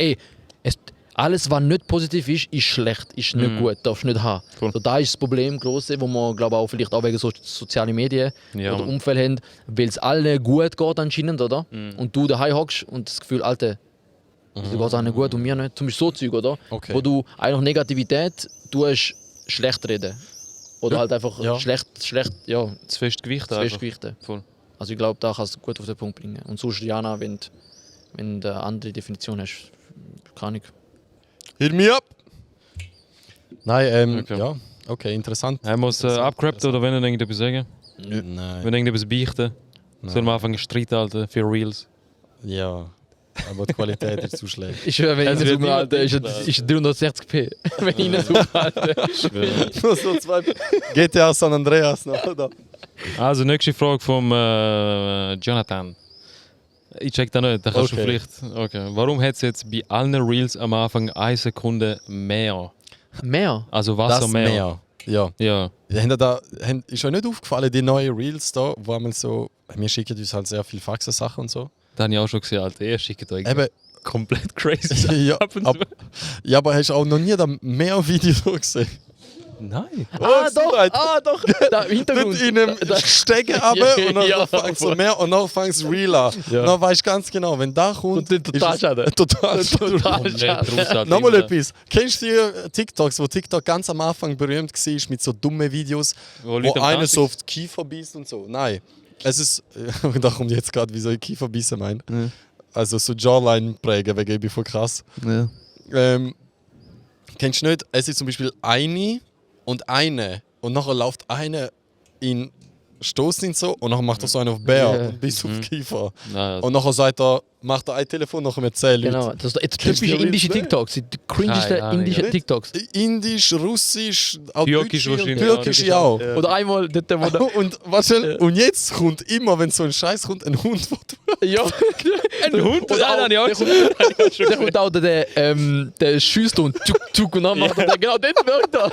alles, was nicht positiv ist schlecht, ist nicht gut, darfst du nicht haben. Cool. So, da ist das Problem große, wo man glaube auch vielleicht auch wegen sozialen Medien Ja, oder Mann. Umfeld haben, weil es allen gut geht anscheinend, oder? Und du daheim hockst und das Gefühl, Alter, du geht es auch nicht gut und mir nicht. Zum Beispiel so Zeug, oder? Okay. Wo du eigentlich Negativität tust, schlecht reden. Oder Ja. halt einfach Ja. schlecht, ja, Zu fest Gewicht zu einfach. fest gewichten. Voll. Also ich glaube, da kannst du gut auf den Punkt bringen. Und sonst, Jana, wenn du eine andere Definition hast, kann ich. Hit me up! Nein, Okay. ja, okay, interessant. Er muss abgerappt oder wenn er irgendetwas sagen? Nein. Wenn er irgendetwas beichten? Soll man anfangen zu streiten, Alter, für Reels? Ja, aber die Qualität ist zu schlecht. Ich schwöre, wenn Es ich wird reinzoome, Alter, ist niemand es 360p. Wenn ich reinzoome, Alter. Nur so zwei GTA San Andreas noch, oder? Also, nächste Frage vom Jonathan. Ich check da nicht, da kannst du Okay. vielleicht. Okay. Warum hat es jetzt bei allen Reels am Anfang 1 Sekunde mehr? Mehr? Also Wasser Das mehr. mehr. Ja. Ja. Ist euch nicht aufgefallen, die neuen Reels da, wo einmal so, wir schicken uns halt sehr viel Faxen-Sachen und so. Das habe ich auch schon gesehen, Alter. Ihr schickt euch Eben, komplett crazy ja, ab und ab, zu. ja, aber hast du auch noch nie das Mehr-Video gesehen? Nein. Doch! Da im Hintergrund. Nicht in einem Stecken runter und dann Ja, fängst du mehr und dann fängst du Real an. Ja. Und dann weißt du ganz genau, wenn da kommt, Und dann total ist es schade. Total Total Komplett schade. raus, Alter. Nochmal etwas. Kennst du die TikToks, wo TikTok ganz am Anfang berühmt war mit so dummen Videos, Wo wo Leute am einer Tanzen so auf die Kiefer beißt und so? Nein. Es ist. Da kommt jetzt gerade, wieso ich Kiefer beißen meine. Ja. Also so Jawline prägen, wegen ich bin voll krass. Ja. Kennst du nicht? Es ist zum Beispiel eine und eine. Und nachher läuft eine in Stoß ihn so und nachher macht er so einen auf Bär Ja. und bis auf die Kiefer. Nein, Und nachher sagt er, macht er ein Telefon nachher mit 10 Leuten. Genau, das jetzt Kennst du typische die indische Reels? TikToks, die cringesten Keine Ahnung. indische Nicht? TikToks. Indisch, Russisch, auch Türkisch Deutsche und wahrscheinlich Türkisch auch. auch. Oder einmal dort, wo der, Und, und jetzt kommt immer, wenn so ein Scheiß kommt, ein Hund. ja, Ein Hund? Oder auch, Ja, der kommt auch der schießt und tschuk und dann macht er genau den wirkt er.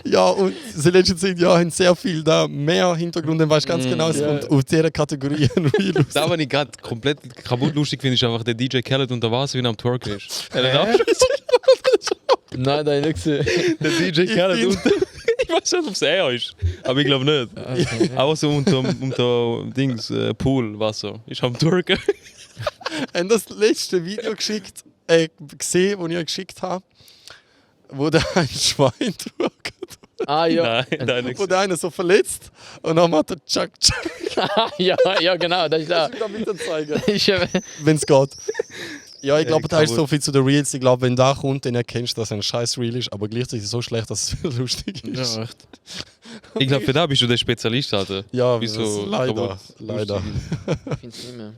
Ja, und die letzten 10 Jahre haben sehr viel da mehr Hintergrund, dann weißt du ganz genau, es ja. kommt aus dieser Kategorie ein Real raus. Das, was ich gerade komplett kaputt lustig finde, ist einfach der DJ Khaled unter Wasser, wie er am Twerken ist. Nein, nein, nicht gesehen. Der DJ Khaled unter... Ich weiß nicht, ob es er ist, aber ich glaube nicht. Auch so unter Dings, Poolwasser. Ist am Twerken. Haben das letzte Video gesehen, das ich euch geschickt habe, wo der ein Schwein twerkt. Ah ja. Nein, nein, nicht. Wo der eine so verletzt und dann macht er Chuck Chuck. Ja, genau, das ist da. Ich kann wieder zeigen. Ich, Wenn es geht. Ja, ich glaube, da ist kaputt. so viel zu den Reels. Ich glaube, wenn da kommt, dann erkennst du, dass er ein scheiß Reel ist, aber gleichzeitig so schlecht, dass es lustig ist. Ja, echt. Ich glaube, für da bist du der Spezialist, Alter. Ja, Bist das- so leider. kaputt Leider. lustig. ich finde es nicht mehr.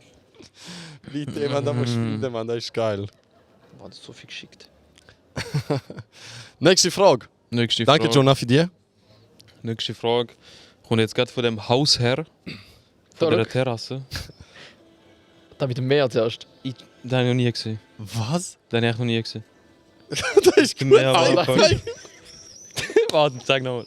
Bitte, man, da musst du finden, man, das ist geil. War das so viel geschickt? Nächste Frage. Nächste Danke, Frage. Jonah, für dir. Nächste Frage. Kommt jetzt gerade von dem Hausherr. Von der Verrückt. Terrasse. Da mit dem Meer zuerst. Den habe ich noch nie gesehen. Was? Den habe ich noch nie gesehen. Das ist gut. Mehr Alter. Warte, sag nochmal.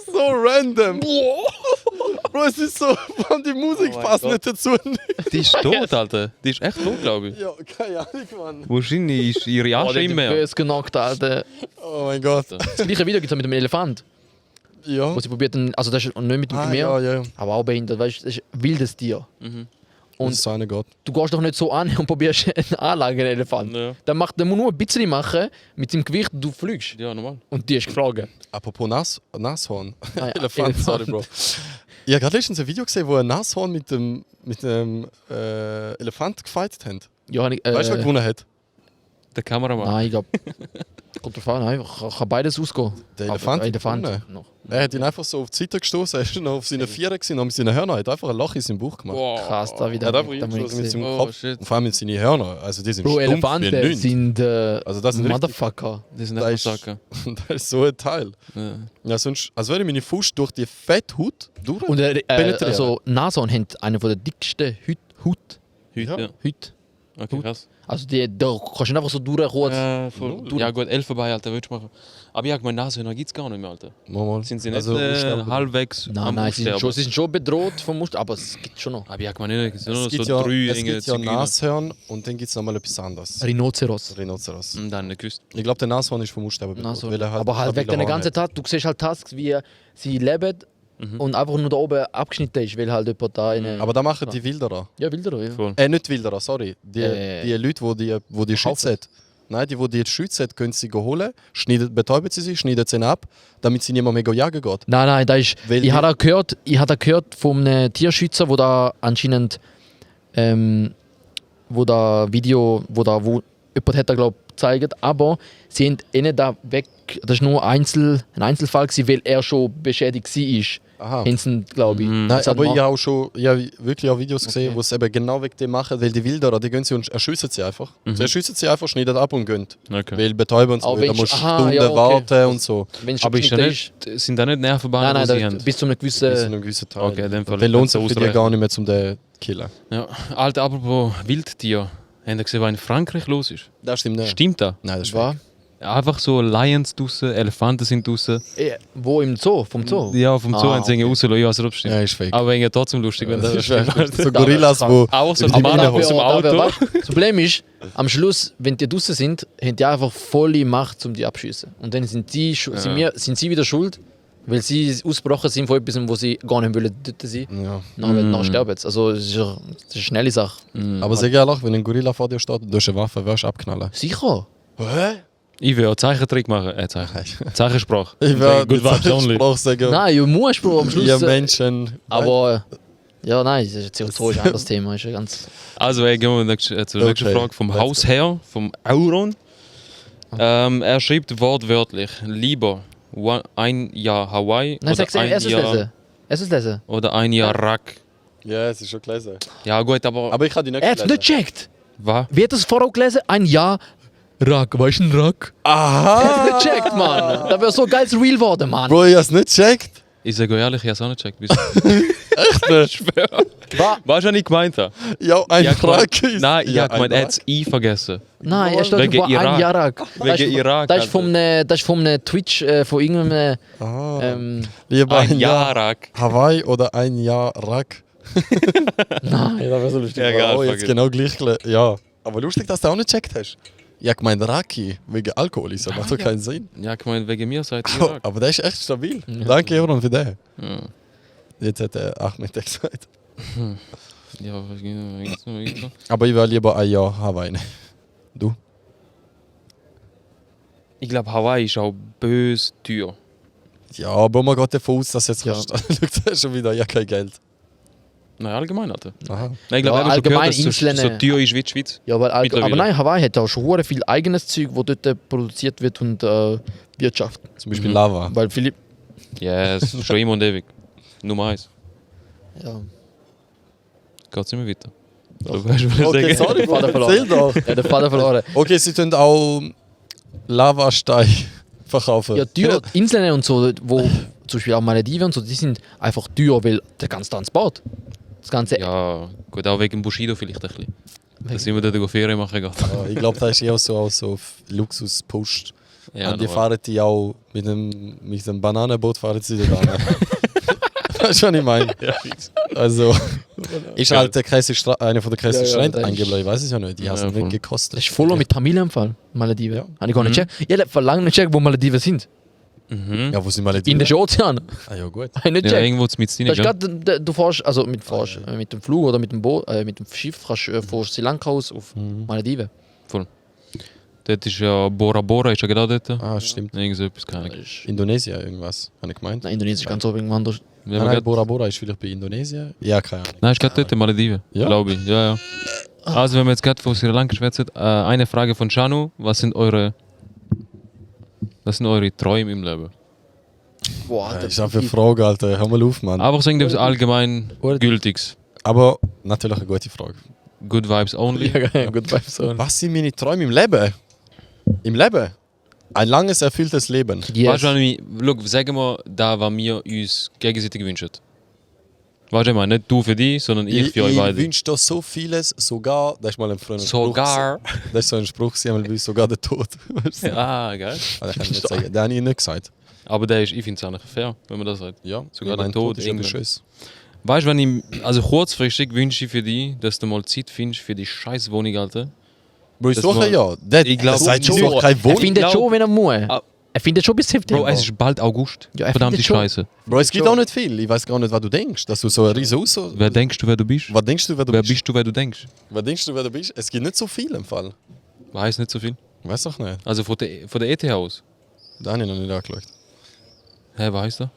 So random. Bro, es ist so, Mann, die Musik Oh mein passt Gott. nicht dazu. Die ist tot, Alter. Die ist echt tot, glaube ich. Ja, keine Ahnung, Mann. Wahrscheinlich ist ihre Oh, Asche der im hat Meer. böse genockt, Alter. Oh mein Gott. Das gleiche Video gibt es mit dem Elefant. Ja. Wo sie probiert, also das ist nicht mit dem Ah, Meer, ja, ja. aber auch behindert, weißt du, das ist ein wildes Tier. Und Und so eine Gott. du gehst doch nicht so an und probierst eine Anlage, einen Elefant. Ja. Der muss nur ein bisschen machen, mit seinem Gewicht, du fliegst. Ja, normal. Und die ist gefragt. Apropos Nashorn. Ah, ja, Elefant, sorry, Bro. Ich habe gerade letztens ein Video gesehen, wo ein Nashorn mit dem Elefant gefightet haben. Ja, ich, Weißt du, wer gewonnen hat? Der Kameramann. Nein, ich glaube. Kommt drauf an, nein, kann beides ausgehen. Der Aber Elefant hat Elefant gewonnen. noch. Er hat ihn einfach so auf die Seite gestoßen, er ist noch auf seinen Vieren gewesen, und mit seinen Hörnern hat er einfach ein Loch in seinem Bauch gemacht. Wow. Krass, da Er wieder. hat einfach da muss ich eingeschlossen mit sehen. seinem Oh, Kopf. shit. Und vor allem mit seinen Hörnern. Also die sind Bro, stumpf wie Elefanten nichts. sind Also das sind richtig, Motherfucker. Das sind Da einfach ist- Sachen. das ist so ein Teil. Ja. Ja, sonst, als würde meine Faust durch die Fetthaut durch. Und Penetrieren. also Nashorn haben eine der dicksten Haut. Heute, Ja. ja. Haut. Okay, krass. Also da kannst du nicht einfach so durchkommen. Ja gut, Elfenbein, Alter, würdest du machen. Aber ja, meine Nashörner gibt es gar nicht mehr, Alter. Mal. Sind sie nicht Also, halbwegs Nein, sie sind schon bedroht vom Muster, aber es gibt schon noch. Aber ja, ich meine, es sind nur Es so gibt ja, drei es gibt ja Zigeuner. Nashörn und dann gibt es nochmal etwas anderes. Rhinoceros. Rhinoceros. Und dann nicht gewusst. Ich glaube, der Nashorn ist vom Aussterben bedroht. Also, weil er aber halt weg stabile der Haare ganzen Tag, du siehst halt Tasks, wie sie leben und einfach nur da oben abgeschnitten ist, weil halt jemand da in hat. Aber da machen die Wilderer. Ja, Wilderer, ja. Voll. Nicht Wilderer, sorry. Die Leute, die schützen. Nein, die schützen, können sie holen, betäuben sie schneiden ab, damit sie niemand mehr jagen geht. Nein, da ist. Weil Ich habe gehört von einem Tierschützer, wo da anscheinend wo jemand hat da glaube gezeigt, aber sie haben ihn da weg. Das war nur ein Einzelfall gewesen, weil er schon beschädigt war. Aha. Haben sie, glaube ich. Nein, Das hat aber man- ich habe auch schon wirklich auch Videos gesehen, wo es eben genau wegen dem machen, weil die Wilderer, die gehen sie und erschiessen sie einfach. Sie erschiessen sie einfach, schneiden ab und gehen. Okay. Weil betäuben sie Auch nicht, da wenn musst du aha, Stunden ja, okay. warten und so. Wenn es schon Aber ist ja beschnitten nicht, sind da nicht Nervenbahnen, Nein, die sie da, haben? bis zu einem Bis zu gewissen. einem gewissen Teil. Okay, in dem Fall Dann lohnt so sich für die ausreichen. gar nicht mehr zum den killen. Ja. Alter, apropos Wildtier. Habt ihr gesehen, was in Frankreich los ist? Das stimmt nicht. Stimmt das? Nein, das ist War? Einfach so Lions draussen, Elefanten sind draussen. Wo im Zoo? Vom Zoo? Ja, vom Zoo haben sie okay. rausgelassen. Ich weiß nicht, ob es stimmt. Ja, ist fake. Aber irgendwie trotzdem lustig, wenn das stimmt. So Gorillas, wo... Auch so Die ein Mann Biene aus dem Aber Auto. weißt du, das Problem ist, am Schluss, wenn die draußen sind, haben die einfach volle Macht, um die abschießen. Und dann sind sie wieder schuld, weil sie ausgebrochen sind von etwas, wo sie gar nicht wollen dort sein. Ja. Nachher sterben sie. Also das ist eine schnelle Sache. Aber sag ehrlich, wenn ein Gorilla vor dir steht und du hast eine Waffe, wirst du abknallen. Sicher. Hä? Ich will einen Zeichentrick machen. Zeichensprache. Ich will Good vibes only. Sprache sagen. Nein, du musst Bro, am Schluss. Ihr Menschen... Aber ja, nein, CO2 ist ein anderes Thema. Ist ja ganz Also, gehen wir zur nächsten Okay. Frage vom Hausherr, vom Auron. Er schreibt wortwörtlich: Lieber ein Jahr Hawaii Nein, oder sag es lesen. Es ist lesen. oder ein Jahr Rack. Ja, es ist schon gelesen. Ja, gut, aber. Aber ich habe die nicht Er hat es nicht gecheckt. Was? Wie hat das vorher gelesen? Ein Jahr Rack. Weißt du, ein Rack? Aha! Er hat es nicht gecheckt, Mann. Das wäre so ein geiles Reel geworden, Mann. Bro, ich habe es nicht gecheckt. Ich sage euch ehrlich, ich habe es auch nicht gecheckt. Echt nicht? Schwer. Weißt du, was ich gemeint habe? Ja, ein Ja, Rack ist... Nein, ich habe gemeint, er ein hat das I vergessen. Nein, er steht Wegen vor Irak. ein Jahr Rack. Wegen Irak, Das ist von einem Twitch, von irgendeinem... Ah. Lieber Ein ein Jahr Jahr Rack. Hawaii oder ein Jahr Rack. Nein, das wäre so lustig. Ja, egal. Oh, jetzt genau gleich. Ja. Aber lustig, dass du auch nicht gecheckt hast. Ja, ich meine Raki, wegen Alkohol ist, das macht doch keinen Sinn. Ja, ich meine, wegen mir seid ihr Oh, Irak. aber der ist echt stabil. Danke, Joran, für den. Ja. Jetzt hat der Ahmed gesagt. Ja, was geht's noch? Aber ich will lieber ein Jahr Hawaii. Du? Ich glaube, Hawaii ist auch bös teuer. Ja, aber man geht davon aus, dass jetzt Ja. kannst. Schau schon wieder, ja, kein Geld. Nein, allgemein, Alter. Aha. Nein, ich glaube, Ja, wir haben schon gehört, allgemein dass es so Inseln- teuer ist wie die Schweiz. Ja, aber Mittlerweile. nein, Hawaii hat auch schon hure viel eigenes Zeug, das dort produziert wird und Wirtschaft. Zum Beispiel Lava. Weil Philipp... Yes, schon immer und ewig. Nummer 1. Ja. Geht's immer weiter. Du weißt, was ich Okay, sagen. sorry, Vater verloren. erzähl doch. Ja, der Vater verloren. Okay, sie tun auch Lavastein verkaufen. Ja, teuer. Inseln und so, wo zum Beispiel auch Malediven und so, die sind einfach teuer, weil der ganze Transport. Das ganze. Ja, gut, auch wegen Bushido vielleicht ein bisschen. Dass immer dort Ferien machen geht. Ja, ich glaube, das ist eher so auch so Luxus-Post. Ja, und die normal. fahren die auch mit einem Bananenboot fahren sie da rein. Weißt du, was ich meine? Ja, Also, ist halt der einer von der krassesten Ja, ja, Strände das ist- angeblich, ich weiß es ja nicht. Die Ja, haben es ja, nicht voll. gekostet. Das ist voll mit Familie im Fall, Malediven. Ja. Habe ich gar nicht gecheckt. Ich habe vor langem nicht gecheckt, wo Malediven sind. Mhm. Ja, wo sind Malediven? Indische Ozean. Ah ja, gut. Habe ich nicht Ja, gecheckt. irgendwo mit Das ist gell? gerade, du fährst, also mit dem Flug oder mit dem Boot, mit dem Schiff, kannst du von Sri Lanka aus auf Malediven. Dort ist ja Bora Bora, ist ja genau dort. Ah, stimmt. Irgend so etwas, keine Das Ahnung. ist, Indonesien irgendwas, habe ich gemeint. nein, Indonesien ist ganz oben irgendwo anders. Ja, Nein, aber nein, Bora Bora ist vielleicht bei Indonesien. Ja, keine Ahnung. Nein, ist gerade dort in Malediven, Ja? glaube ich. Ja, ja. Also, wenn wir jetzt gerade von Sri Lanka schwätzen, eine Frage von Shanu. Was sind eure Träume im Leben? Boah, Das ist auch für Frage, Alter. Hör mal auf, Mann. Einfach so irgendwas allgemein Gültiges. Aber natürlich eine gute Frage. Good Vibes only. Ja, gut, beim so. Was sind meine Träume im Leben? Im Leben? Ein langes, erfülltes Leben. Yes. Weißt du, schau, sagen wir, da was wir uns gegenseitig wünschen. Weißt du, ich meine, nicht du für dich, sondern ich für euch Ich beide. wünsche dir so vieles, sogar, das ist mal ein Freund. Sogar. Das ist so ein Spruch, sogar der Tod. Weißt du? Ah, geil. Also, ich kann nicht sagen, den habe ich nicht gesagt. Aber der ist, ich finde es auch nicht fair, wenn man das sagt. Ja, Sogar ich meine, der Tod ist etwas irgendwann. Schönes. Weißt du, wenn ich, also kurzfristig wünsche ich für dich, dass du mal Zeit findest für die scheiß Wohnung, Alter. Bro, ich Das suche war- ja. Der, Ich glaub, das sagt so- jetzt noch keine Er Wohnung. findet glaub- schon, wenn er muss. Ah. Er findet schon bis September. Bro, es ist bald August. Ja, er Verdammte findet schon. Scheiße. Bro, es gibt auch nicht viel. Ich weiß gar nicht, was du denkst. Dass du so ein riesen Haus... Wer denkst du, wer du bist? Was denkst du, wer du Wer bist? bist du, wer du denkst? Was denkst du, wer du bist? Es gibt nicht so viel im Fall. Weiß nicht so viel. Weiß doch nicht. Also von der ETH aus. Da habe ich noch nicht angeschaut. Hä, was heißt das?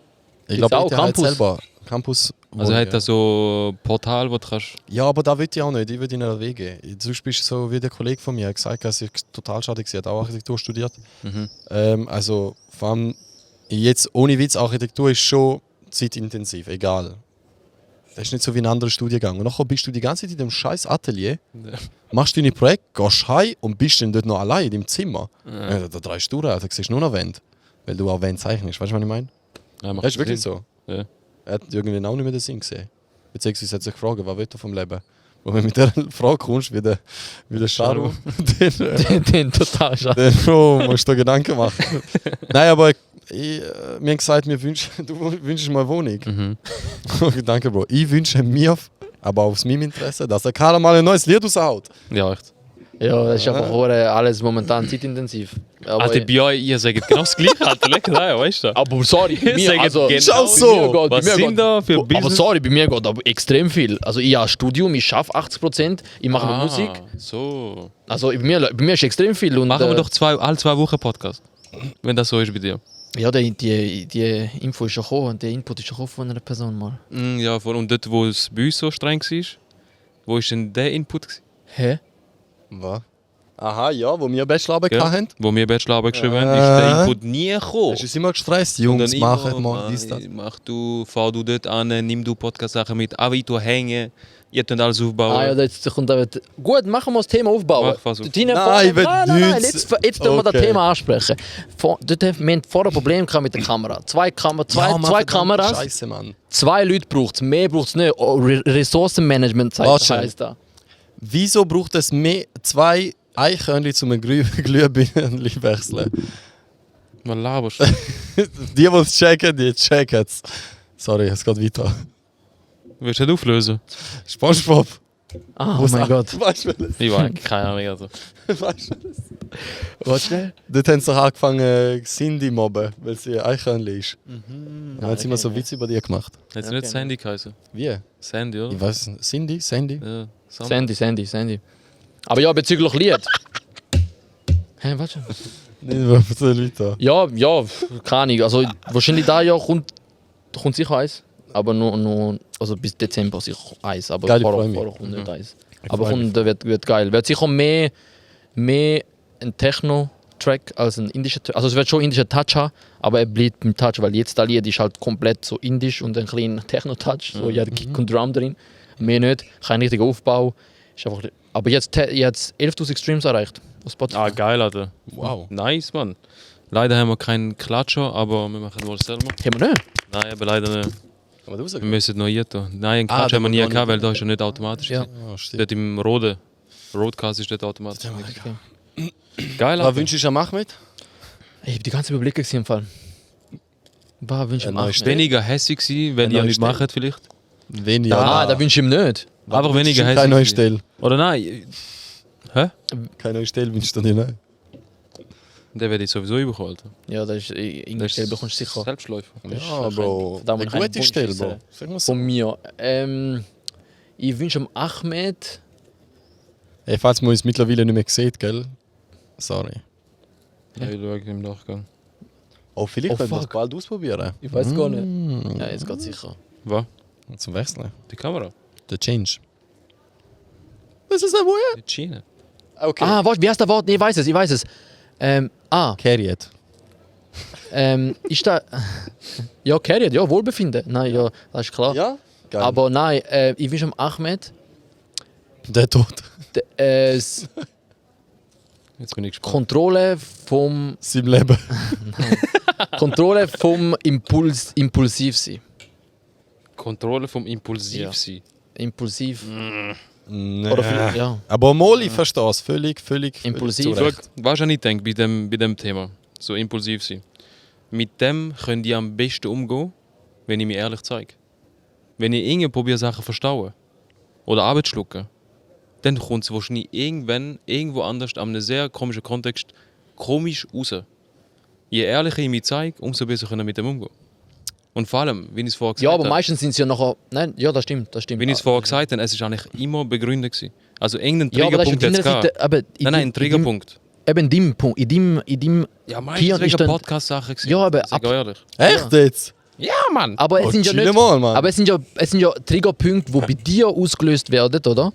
Ich Gibt's glaube, auch ETH hat Campus? selber Campus. Also hat das so ein Portal, wo du kannst. Ja, aber da will ich auch nicht. Ich würde in einer Wege. Sonst bist du so wie der Kollege von mir hat gesagt, dass ich total schade war. Er hat auch Architektur studiert. Also vor allem jetzt ohne Witz, Architektur ist schon zeitintensiv, egal. Das ist nicht so wie ein anderer Studiengang. Und nachher bist du die ganze Zeit in dem scheiß Atelier, machst deine Projekte, gehst heim und bist dann dort noch allein in deinem Zimmer. Ja. Da 3 Stunden, da siehst du nur noch Wände. Weil du auch Wände zeichnest. Weißt du, was ich meine? Ja, macht Das ist wirklich Sinn. so. Ja. Er hat irgendwie auch nicht mehr den Sinn gesehen. Beziehungsweise hat sich gefragt, was will er vom Leben? Wenn du mit der Frage kommst, wie der Sharu, Den total schade. dann musst du dir Gedanken machen. Nein, aber mir haben gesagt, du wünschst mir eine Wohnung. Danke, Bro. Ich wünsche mir, aber aus meinem Interesse, dass der Karl mal ein neues Lied raushaut. Ja, echt. Ja, das ist einfach alles momentan zeitintensiv. Aber, Alter, bei euch, ihr sagt genau das Gleiche, Alter. Lecker da, weißt du? aber sorry, bei mir, Sagen also, genau Ist auch so. bei Was mir sind geht- da für aber Business? sorry, bei mir geht aber extrem viel. Also ich habe Studium, ich schaffe 80%, ich mache noch Musik. So. Also bei mir ist extrem viel. Und, Machen wir doch alle 2 Wochen Podcast. Wenn das so ist bei dir. Ja, die Info ist schon gekommen, der Input ist schon gekommen von einer Person mal. Ja, voll. Und dort, wo es bei uns so streng war, wo ist denn der Input? Hä? Was? Aha, ja, wo wir Bachelorarbeit hatten. Wo wir Bachelorarbeit geschrieben haben, ist der Input nie gekommen. Hast du uns immer gestresst? Und Jungs, dann machen immer, mal dies, das. fahr du dort an, nimm du Podcast-Sachen mit, aber ich hängen, ihr könnt alles aufbauen. Ah ja, jetzt kommt da. Gut, machen wir das Thema aufbauen. Mach was auf. Nein, ich will nein, nichts. jetzt tun wir das Okay. Thema ansprechen. Wir haben vorher ein Problem gehabt mit der Kamera. Zwei Kameras, Scheiße, Mann. 2 Leute braucht es, mehr braucht es nicht. Oh, Ressourcenmanagement Warte. heisst das. Wieso braucht es mehr 2 Eichhörnchen zum Glühbirnen wechseln? Was laberst du? Die es checken, die checken es. Sorry, es geht weiter. Willst du nicht auflösen? Spongebob. Oh mein Gott. Weißt du welches? Ich weiß keine Ahnung. Also. Weißt du welches? Warte schnell. Dort haben sie doch angefangen, Cindy mobben, weil sie ein Eichhörnchen ist. Dann haben sie immer so Witze über die gemacht. Hat sie nicht Sandy geheißen? Wie? Sandy, oder? Ich weiß nicht. Cindy? Sandy? Ja, Sandra. Sandy. Aber ja, bezüglich Lied. Hä, warte. Nicht mehr so Leute. Ja, keine Ahnung. Also wahrscheinlich da ja kommt sicher eins. Aber nur also bis Dezember sicher eins. Aber Geil, ich vorher freu mich. kommt nicht eins. Aber wird geil. Wird sicher mehr ein Techno-Track als ein indischer Track. Also es wird schon indischer Touch haben, aber er bleibt beim Touch, weil jetzt das Lied ist halt komplett so indisch und ein kleiner Techno-Touch. So, ja, Kick und Drum drin. Mehr nicht. Kein richtiger Aufbau. Ist einfach, aber jetzt 11.000 Streams erreicht auf Spotify. Ah, geil, Alter. Wow. Nice, Mann. Leider haben wir keinen Klatscher, aber wir machen wohl selber. Haben wir nicht? Nein, aber leider nicht. Aber du Wir sagst. müssen noch hier tun. Nein, einen Ah, Klatscher haben wir da nie war noch gehabt, nicht. weil da ist ja nicht automatisch. Ja. gewesen. Ja, stimmt. Dort im Roadcast ist dort automatisch. Geil, Was Alter. wünschst du am Ahmed? Ich habe die ganze Überblick gesehen im Fall. Was wünsche ich Ein mir? neues Weniger hässig sein, wenn Ein ihr neues nicht Stell. macht vielleicht. Weniger. Ah, da wünsche ich ihm nicht. Aber weniger hässig. Keine neue sein. Stelle. Oder nein? Hä? Keine neue Stelle wünschst du dir nicht. Den werde ich sowieso überkommen, Alter. Ja, das ist irgendeine Stelle bekommst du sicher. Selbstläufer. Ja, Bro. verdammt Eine kein gute Wunsch Stelle, wissen. Bro. Sag mal so. Von mir. Ich wünsche dem Ahmed. Ey, falls man uns mittlerweile nicht mehr sieht, gell? Sorry. Ja, ich schaue im Nachgang. Oh, vielleicht Oh, werden wir es fuck. bald ausprobieren. Ich weiß gar nicht. Ja, jetzt geht sicher. Was? Zum Wechseln. Die Kamera? Der Change. Was ist das woher? Die Schiene. Okay. Ah, warte, wie heißt das Wort? Nee, ich weiß es. Carried. Ist da. Ja, Carried, ja, Wohlbefinden. Nein, ja, das ist klar. Ja? Geil. Aber nein, ich wünsche dem Ahmed Der Tod. das Jetzt bin ich gespannt. Kontrolle vom Sein Leben. Kontrolle vom impulsiv sein. Kontrolle vom Impulsivsein. Impulsiv. Nee. Oder viel, ja. Aber Molly verstehe es völlig Impulsiv. zu Recht. Schau, was ich nicht denke bei dem Thema, so impulsiv sein. Mit dem könnt ihr am besten umgehen, wenn ich mich ehrlich zeige. Wenn ich irgendwie probiere, Sachen zu verstauen oder abzuschlucken, dann kommt es wahrscheinlich irgendwann irgendwo anders an einem sehr komischen Kontext komisch raus. Je ehrlicher ich mich zeige, umso besser können wir mit dem umgehen. Und vor allem, wie ich es vorher gesagt Ja, habe, aber meistens sind es ja nachher. Nein, ja, das stimmt. wie ich es vorher gesagt habe, es war eigentlich immer begründet gewesen. Also irgendeinen Ja, aber das ist Triggerpunkt auf hat es deiner gehabt. Seite. Aber in Nein, ein dem- Triggerpunkt. Eben in dem Punkt. In dem Ja, Kian meistens ist wegen dann- Podcast-Sachen gewesen. Ja, aber Sag ehrlich. Echt jetzt? Ja, Mann! aber es Oh, sind ja chill nicht. mal, Mann. Aber es sind ja Triggerpunkte, die bei dir ausgelöst werden, oder?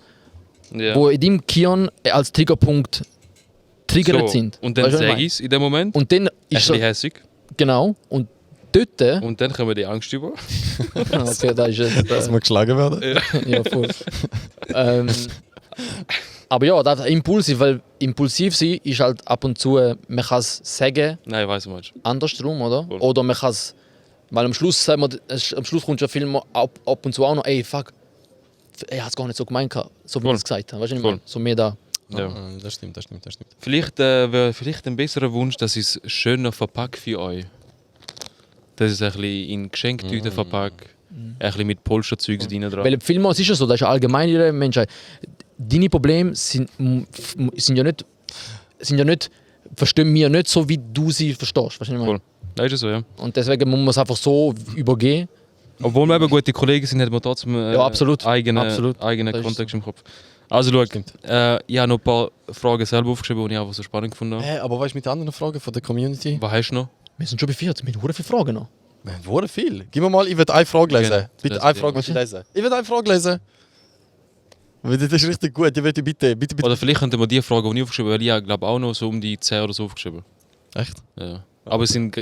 Ja. Wo in deinem Kian als Triggerpunkt triggert sind. Und dann Weißt du, was sage meine? ich es in dem Moment. Und dann Ein ist so, bisschen hässig. genau. Und dort. Und dann kommen die Angst über. Okay, da ist es. Dass wir geschlagen werden? Ja, voll. Aber ja, das impulsiv, weil impulsiv sein ist halt ab und zu, man kann es sagen, Nein, ich weiß nicht. andersrum, oder? Voll. Oder man kann es, weil am Schluss, sagen wir, am Schluss kommt ja viel mal ab und zu auch noch, ey, fuck, ich habe es gar nicht so gemeint, so wie Voll. ich es gesagt habe. Weißt du, was ich Voll. meine? So mehr da. Ja. Ah, das stimmt. Vielleicht wäre vielleicht ein besserer Wunsch, dass ich es schöner verpacke für euch. Dass ich es ein bisschen in Geschenktüten verpacke. Ein bisschen mit Polsterzeugs drin dran. Weil vielmals ist es so, das ist ja allgemein in der Menschheit. Deine Probleme sind ja nicht, verstehen wir nicht so, wie du sie verstehst. Weißt du, was ich meine? Voll. Das ist so, ja. Und deswegen muss man es einfach so übergehen. Obwohl wir eben gute Kollegen sind, hat man trotzdem Ja, absolut. eigenen Absolut. eigene Das ist Kontext im Kopf. Also schau, ich habe noch ein paar Fragen selber aufgeschrieben, die ich einfach so spannend gefunden habe. Aber weißt du mit den anderen Fragen von der Community? Was hast du noch? Wir sind schon bei 40, wir haben viele Fragen noch. Wir haben sehr viel. Gib mir mal, ich will eine Frage lesen. Genau. Bitte Das- eine Frage möchte ich lesen. Ich will eine Frage lesen. Weil das ist richtig gut. Ich will die bitte. Oder vielleicht könnten wir die Fragen, die ich aufgeschrieben habe, weil ich habe, glaube auch noch so um die 10 oder so aufgeschrieben. Echt? Ja. Aber es sind...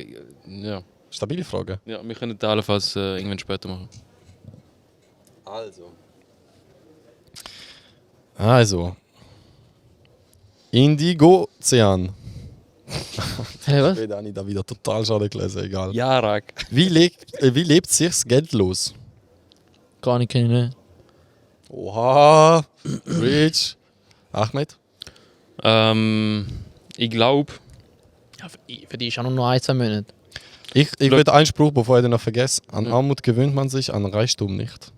Ja. Stabile Frage. Ja, wir können das allenfalls irgendwann später machen. Also. Indigo-Ozean. Hey, was? Ich habe da wieder total schade gelesen, egal. Ja, Rack. Wie lebt sich's geldlos? Gar nicht, kenne ich nicht. Oha. Rich. Ahmed? Ich glaube... Ja, für die ist auch noch 1-2 Monate. Ich will einen Spruch, bevor ich den noch vergesse. An Armut gewöhnt man sich, an Reichtum nicht.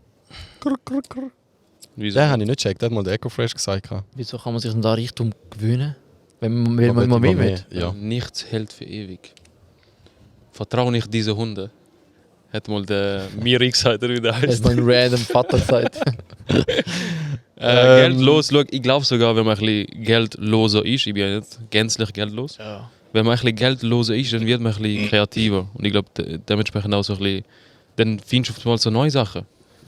Wieso? Den habe ich nicht gecheckt, das hat mal der Ecofresh gesagt. Wieso kann man sich denn da Richtung gewöhnen? Wenn man immer mehr will. Ja. Nichts hält für ewig. Vertrau nicht diese Hunde. Hat mal der Miri gesagt, wie der Das heißt. ist mal ein random Vater sagt. Geldlos, schau, ich glaube sogar, wenn man ein bisschen geldloser ist, ich bin ja nicht gänzlich geldlos, Ja. wenn man ein bisschen geldloser ist, dann wird man ein bisschen kreativer. Und ich glaube, dementsprechend auch so ein bisschen, dann findest du oft mal so neue Sachen.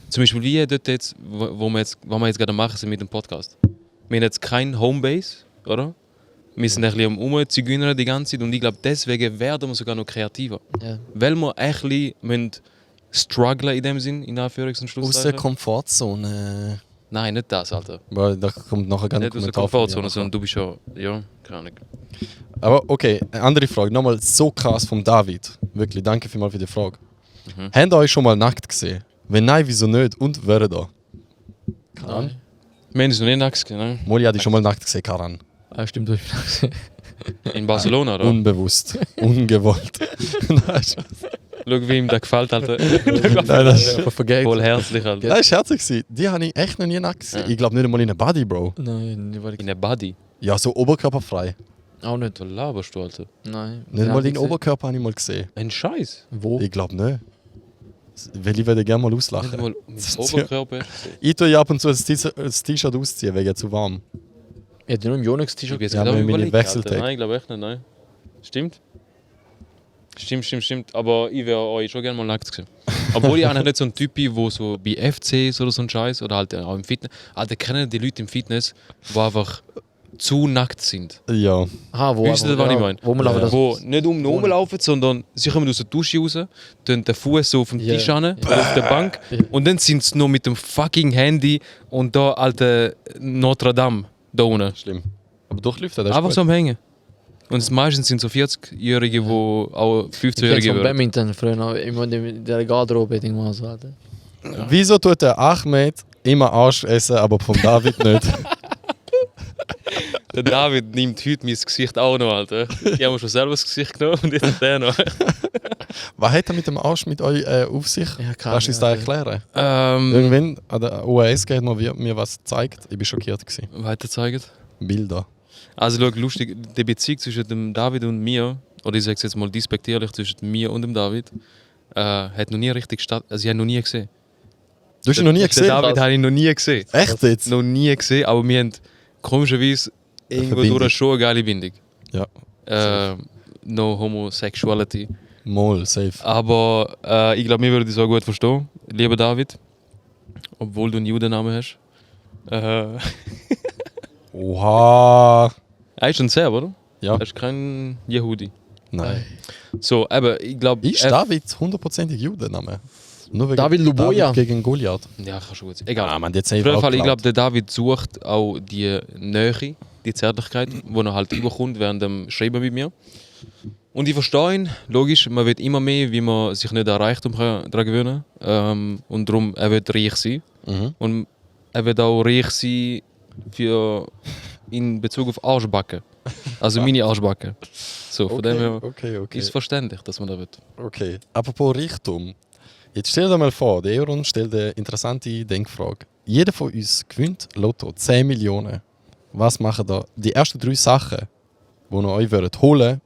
Zum Beispiel wie dort jetzt, was wir jetzt gerade machen sind mit dem Podcast. Wir haben jetzt kein Homebase, oder? Wir sind ein bisschen am Umzigünern die ganze Zeit und ich glaube, deswegen werden wir sogar noch kreativer. Ja. Weil wir ein bisschen strugglen in dem Sinn, in Anführungs- und Aus der Schlusszeichen. Komfortzone. Nein, nicht das, Alter. Weil da kommt nachher gerne ein Nicht aus der Kommentar von Komfortzone, dir. sondern du bist ja, ja, keine Ahnung. Aber okay, eine andere Frage. Nochmal so krass vom David. Wirklich, danke vielmals für die Frage. Habt ihr euch schon mal nackt gesehen? Wenn nein, wieso nicht? Und wer da? Karan? Wir haben es noch nicht nackt gesehen, ne? Molly hat dich schon mal nackt gesehen, Karan. Ah, stimmt, das ist In Barcelona, oder? Unbewusst. Ungewollt. Nein, Spaß. Schau, wie ihm das gefällt, Alter. Nein, das ist, einfach vergessen. Voll herzlich, Alter. das ist herzig gewesen. Die habe ich echt noch nie nackt gesehen. Ja. Ich glaube nicht einmal in einer Body, Bro. Nein, In der Body. Ja, so oberkörperfrei. auch nicht. Was laberst du, Alter? Nein. Nicht mal den gesehen. Oberkörper habe ich mal gesehen. Ein Scheiß. Wo? Ich glaube nicht. Weil ich werde gerne mal Nicht auslachen. mal Das im ist Oberkörper. Ich tue ja ab und zu das T-Shirt ausziehen, wegen zu warm. Ich hätte nur im Ich Yonex-T-Shirt bin jetzt Ja, gerade am mit meinen überlegen, Alter. Wechseltag. Nein, ich glaube echt nicht, nein. Stimmt? Stimmt. Aber ich wäre euch schon gerne mal nackt gesehen. Obwohl ich eigentlich nicht so ein Typ bin, wo so bei FCs oder so ein Scheiß oder halt auch im Fitness. Alter, kennen die Leute im Fitness, die einfach zu nackt sind. Ja. Aha, wo Wisst ihr, was ich meine? Wo man aber das... Wo nicht rumlaufen, sondern sie kommen aus der Dusche raus, tun den Fuß so auf den Ja. Tisch an, oder auf der Bank und dann sind sie noch mit dem fucking Handy und da alte Notre Dame da unten. Schlimm. Aber durchläuft er, das ist Einfach gut. so am Hängen. Und meistens sind so 40-Jährige, die auch Ich kenn's 15-Jährige vom werden. Badminton früher noch, immer in der Garderobe irgendwann so, Alter. Wieso tut der Ahmed immer Arsch essen, aber vom David nicht? Der David nimmt heute mein Gesicht auch noch, Alter. Ich habe mir schon selber das Gesicht genommen und jetzt der noch. Was hat er mit dem Arsch mit euch auf sich? Ja, Kannst du uns das erklären? Ähm, Irgendwann an der UASG hat mir was gezeigt. Ich war schockiert. weiter zeigen. Bilder. Also, schau, lustig, die Beziehung zwischen dem David und mir, oder ich sage es jetzt mal despektierlich, zwischen mir und dem David, hat noch nie richtig statt. Also, ich habe noch nie gesehen. Du hast ihn noch nie gesehen? Den David habe ich noch nie gesehen. Echt jetzt? Noch nie gesehen, aber wir haben komischerweise irgendwo Verbindung. durch schon eine geile Bindung. Ja. No Homosexuality. Mal, safe. Aber ich glaube, wir würden dich so gut verstehen, lieber David. Obwohl du einen Judennamen hast. Oha. Er ist ein Serb, oder? Ja. Er ist kein Yehudi. Nein. So, aber ich glaube. Ist David 100%ig Judenname? Nur wegen David Luboja. David gegen Goliath. Ja, kann schon gut sein. Egal. Ah, man, jetzt Auf jeden Fall, ich glaube, der David sucht auch die Nähe, die Zärtlichkeit, die er halt überkommt während dem Schreiben mit mir. Und ich verstehe ihn, logisch, man wird immer mehr, wie man sich nicht an Reichtum daran gewöhnen kann. Und darum, er wird reich sein. Mhm. Und er wird auch reich sein für in Bezug auf Arschbacken. Also meine Arschbacken. So, von dem her Okay. ist es verständlich, dass man da wird. Okay. Apropos Reichtum. Jetzt stell dir mal vor, der Euron stellt eine interessante Denkfrage. Jeder von uns gewinnt Lotto 10 Millionen. Was machen da die ersten 3 Sachen, die ihr euch holen wollt,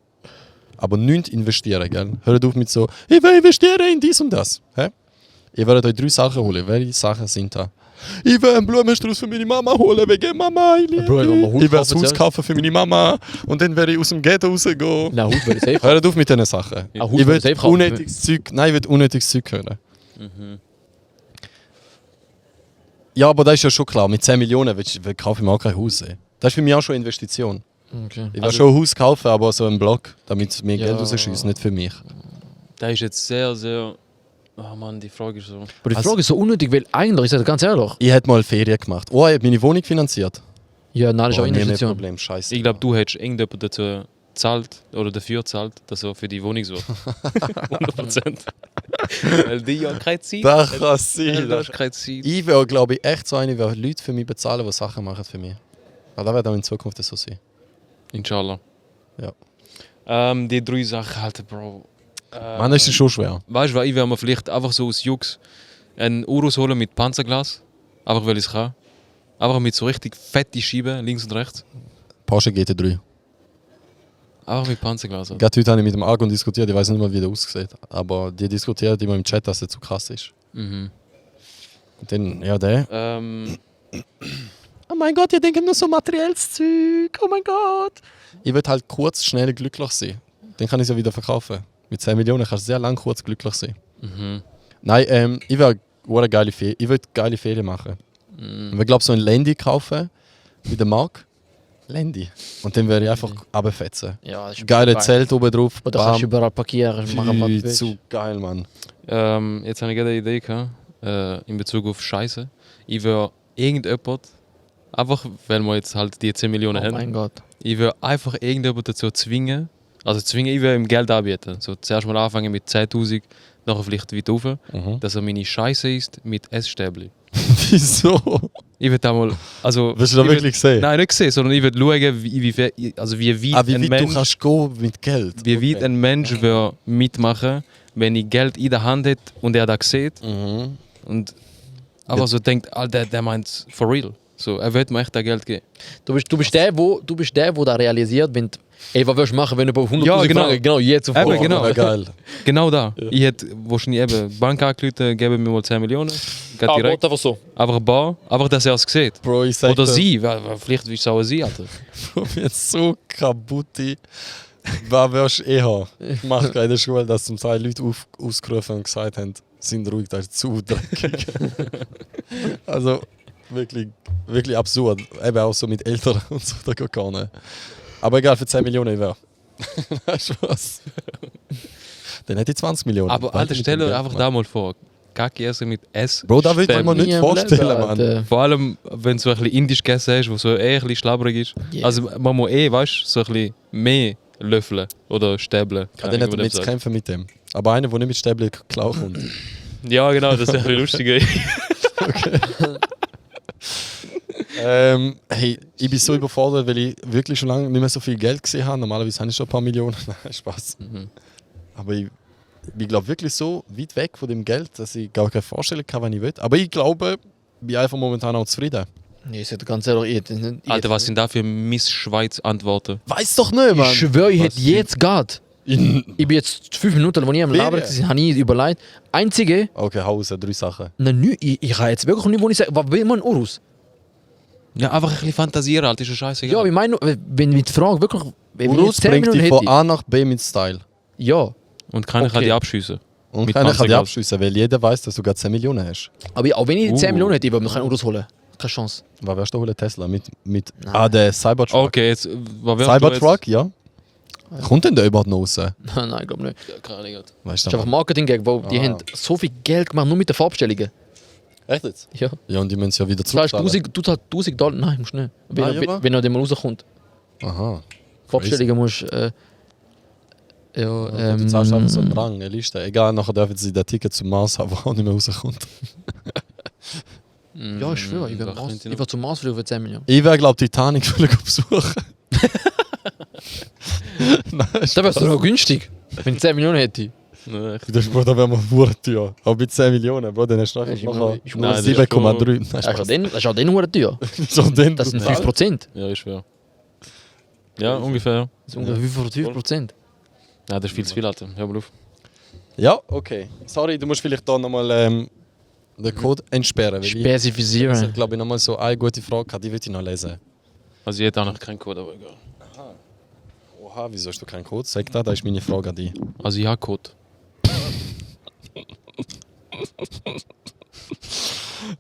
aber nicht investieren, gell? Hört auf mit so, ich will investieren in dies und das. Hä? Ihr werdet euch 3 Sachen holen. Welche Sachen sind da? Ich will einen Blumenstrauß für meine Mama holen, wegen Mama. Ich liebe Bro, ich will mal Hund dich. Ich will ein kaufen Haus zuerst. kaufen für meine Mama. Und dann werde ich aus dem Ghetto rausgehen. Na, Hut würde ich safe. Hört auf mit diesen Sachen. Ah, Hut Ich will würde safe kaufen. unnötiges Zeug. Nein, ich will unnötiges Zeug hören. Ja, aber das ist ja schon klar. Mit 10 Millionen kaufe ich mir auch kein Haus. Das ist für mich auch schon eine Investition. Okay. Ich will schon ein Haus kaufen, aber so einen Block, damit es mir Ja. Geld rausschießt, nicht für mich. Das ist jetzt sehr, sehr. Oh Mann, die Frage ist so. Aber die Frage ist so unnötig, weil eigentlich, ich sage ganz ehrlich, Ich hätte mal Ferien gemacht. Oh, ich habe meine Wohnung finanziert. ja, nein, das ist auch Oh, nie ein Investition. Problem, scheiße. Ich glaube, du hättest irgendjemand dazu zahlt oder dafür zahlt, dass er für die Wohnung sucht. 100%. Weil die ja keine Zeit Das haben. kann sein. Du hast keine Zeit. Ich will, glaube ich, echt so eine, die Leute für mich bezahlen, die Sachen machen für mich. Aber das wird auch in Zukunft so sein. Inshallah. Ja. Die 3 Sachen halt, Bro. Mann, das ist schon schwer. Weißt du, ich werde mir vielleicht einfach so aus Jux einen Urus holen mit Panzerglas. Einfach weil ich es kann. Einfach mit so richtig fette Scheiben, links und rechts. Porsche GT3. Einfach mit Panzerglas. Alter. Gerade heute habe ich mit dem Argon diskutiert, ich weiß nicht mal, wie der aussieht. Aber die diskutieren immer im Chat, dass der zu krass ist. Mhm. Und dann, ja, der. Oh mein Gott, ihr denkt nur so materielles Zeug. Oh mein Gott. Ich will halt kurz, schnell glücklich sein. Dann kann ich es ja wieder verkaufen. Mit 10 Millionen kannst du sehr lang kurz glücklich sein. Mhm. Nein, ich will eine geile Ferien. Ich will geile Ferien machen. Ich will, glaube so ein Landy kaufen. Mit der Mark. Landy. Und dann werde ich einfach runterfetzen. Ja, das ist Geile geil. Zelt oben drauf. Und da kannst du überall parkieren, machen, was du Viel willst. zu geil, Mann. Jetzt habe ich gerade eine Idee gehabt, in Bezug auf Scheiße. Ich will irgendjemand, einfach weil wir jetzt halt die 10 Millionen Oh haben, mein Gott. ich will einfach irgendjemand dazu zwingen, ich will ihm Geld anbieten. So, zuerst mal anfangen mit 10.000, nachher vielleicht weiter rauf, dass er meine Scheiße isst mit Essstäbli. Wieso? Ich will da mal, also... Willst du da ich will- wirklich sehen? Nein, nicht sehen, sondern ich will schauen, wie weit Wie ein weit du Mensch... kannst gehen mit Geld. Wie weit ein Mensch will mitmachen, wenn ich Geld in der Hand hat und er das sieht Mhm. und aber so denkt, der meint for real. So, er wird mir echt das Geld geben. Du bist der, wo da realisiert, wenn ey, was willst du machen, wenn du bei 100.000 Ja, genau. Franken genau jetzt sofort. Eben, genau. Ja, geil. Genau da. Ich hätte wahrscheinlich eben die Bank angerufen, geben mir mal 10 Millionen. Geht Ah, direkt. einfach so. Einfach ein Bar, einfach dass er es sieht. Bro, ich sag Oder dir, sie, vielleicht ist es auch sie, Alter. Ich bin so kaputt. Was wirst du eher? Ich mache in der Schule, dass zum Teil Leute ausgerufen und gesagt haben, sind ruhig, das ist zu dreckig. Also wirklich, wirklich absurd. Eben auch so mit Eltern und so, da geht gar nicht. Aber egal, für 10 Millionen wäre. Weißt du was? Dann hätte ich 20 Millionen. Aber Weiter Alter, mit stell dem dir Geld, einfach Mann. da mal vor. Kacke essen mit S. Bro, da will ich mir Stäbli. nicht Nie im vorstellen, Leben, Mann. Alter. Vor allem, wenn du so ein bisschen indisch gegessen hast, wo so ein bisschen schlabberig ist. Yeah. Also man muss weißt du, so ein bisschen mehr löffeln oder stäbeln. Ja, dann hätten wir jetzt kämpfen mit dem. Aber einer, der nicht mit Stäbchen klar kommt. Ja, genau, das ist ein bisschen lustiger. Hey, ich bin so überfordert, weil ich wirklich schon lange nicht mehr so viel Geld gesehen habe. Normalerweise habe ich schon ein paar Millionen. Nein, Spaß. Aber ich bin, glaube wirklich so weit weg von dem Geld, dass ich gar keine Vorstellung habe, was ich will. Aber ich glaube, ich bin einfach momentan auch zufrieden. Nee, ich sag ganz ehrlich, Alter, was sind da für Miss Schweiz-Antworten? Weiß doch nicht, Mann! Ich schwöre, ich hätte jetzt gerade. In- Ich bin jetzt 5 Minuten, als ich am Labern war, habe ich überlegt. Einzige, Okay, Hause, 3 Sachen. ich habe jetzt wirklich nicht, wo ich sage, was will man Urus? Ja, einfach ein bisschen fantasieren, Alter, ist ja scheiße. Ja, ich meine, wenn ich die Frage wirklich. Wenn ich Urus jetzt 10 bringt Minuten dich von hätte. A nach B mit Style. Ja, Und keiner kann Okay. die abschiessen. Und Mit keiner kann dich Panzergeld. abschiessen, weil jeder weiß, dass du gerade 10 Millionen hast. aber auch wenn ich 10 Uh. Millionen hätte, ich würde mir keinen Urus holen. Keine Chance. Was wärst du holen? Tesla? Mit Nein. der Cybertruck. Okay, jetzt, was wärst du Cybertruck, ja. Kommt denn der überhaupt noch raus? Nein, ich glaube nicht. jetzt? Ja, keine Ahnung. Weißt Das ist du einfach aber. Marketing-Gag, weil die Ah. haben so viel Geld gemacht, nur mit den Farbstellungen. Echt jetzt? Ja. Ja, und die müssen es ja wieder Das heißt, zurückzahlen. du zahlst 1000 $, nein, musst nicht. Wenn, Ah, er, ja, wenn er dem mal rauskommt. Aha. Farbstellungen musst ja, Du zahlst einfach so einen Rang, eine Liste. Egal, nachher dürfen sie das Ticket zum Mars haben, wo auch nicht mehr rauskommt. Ja, ich schwöre, ich Da wäre könnte ich ich wär zum Mars für 10 Millionen. Ich wäre, glaube ich, Titanic besuchen. Nein, Da wärst du noch günstig, wenn ich 10 Millionen hätte. Nein, das Bro, da wären wir verdammt teuer. Aber mit 10 Millionen, Bro, dann hast du Ist nachher immer- ist nur immer- 7,3. Nein, Das ist auch Spaß. den, das ist auch den Huren teuer. So, den Das sind brutal. 5%. Ja, ist schwer. Ja, ungefähr. Das ist ungefähr 5%. Ja, das ist viel zu viel, Alter. Hör mal auf. Ja, okay. Sorry, du musst vielleicht da nochmal den Code entsperren. Weil ich Spezifizieren. glaube ich nochmal so eine gute Frage gehabt, die würde ich noch lesen. Also, ich hätte auch noch keinen Code, aber egal. Oha, wieso hast du keinen Code? Sag da ist meine Frage an dich. Also, ich habe Code.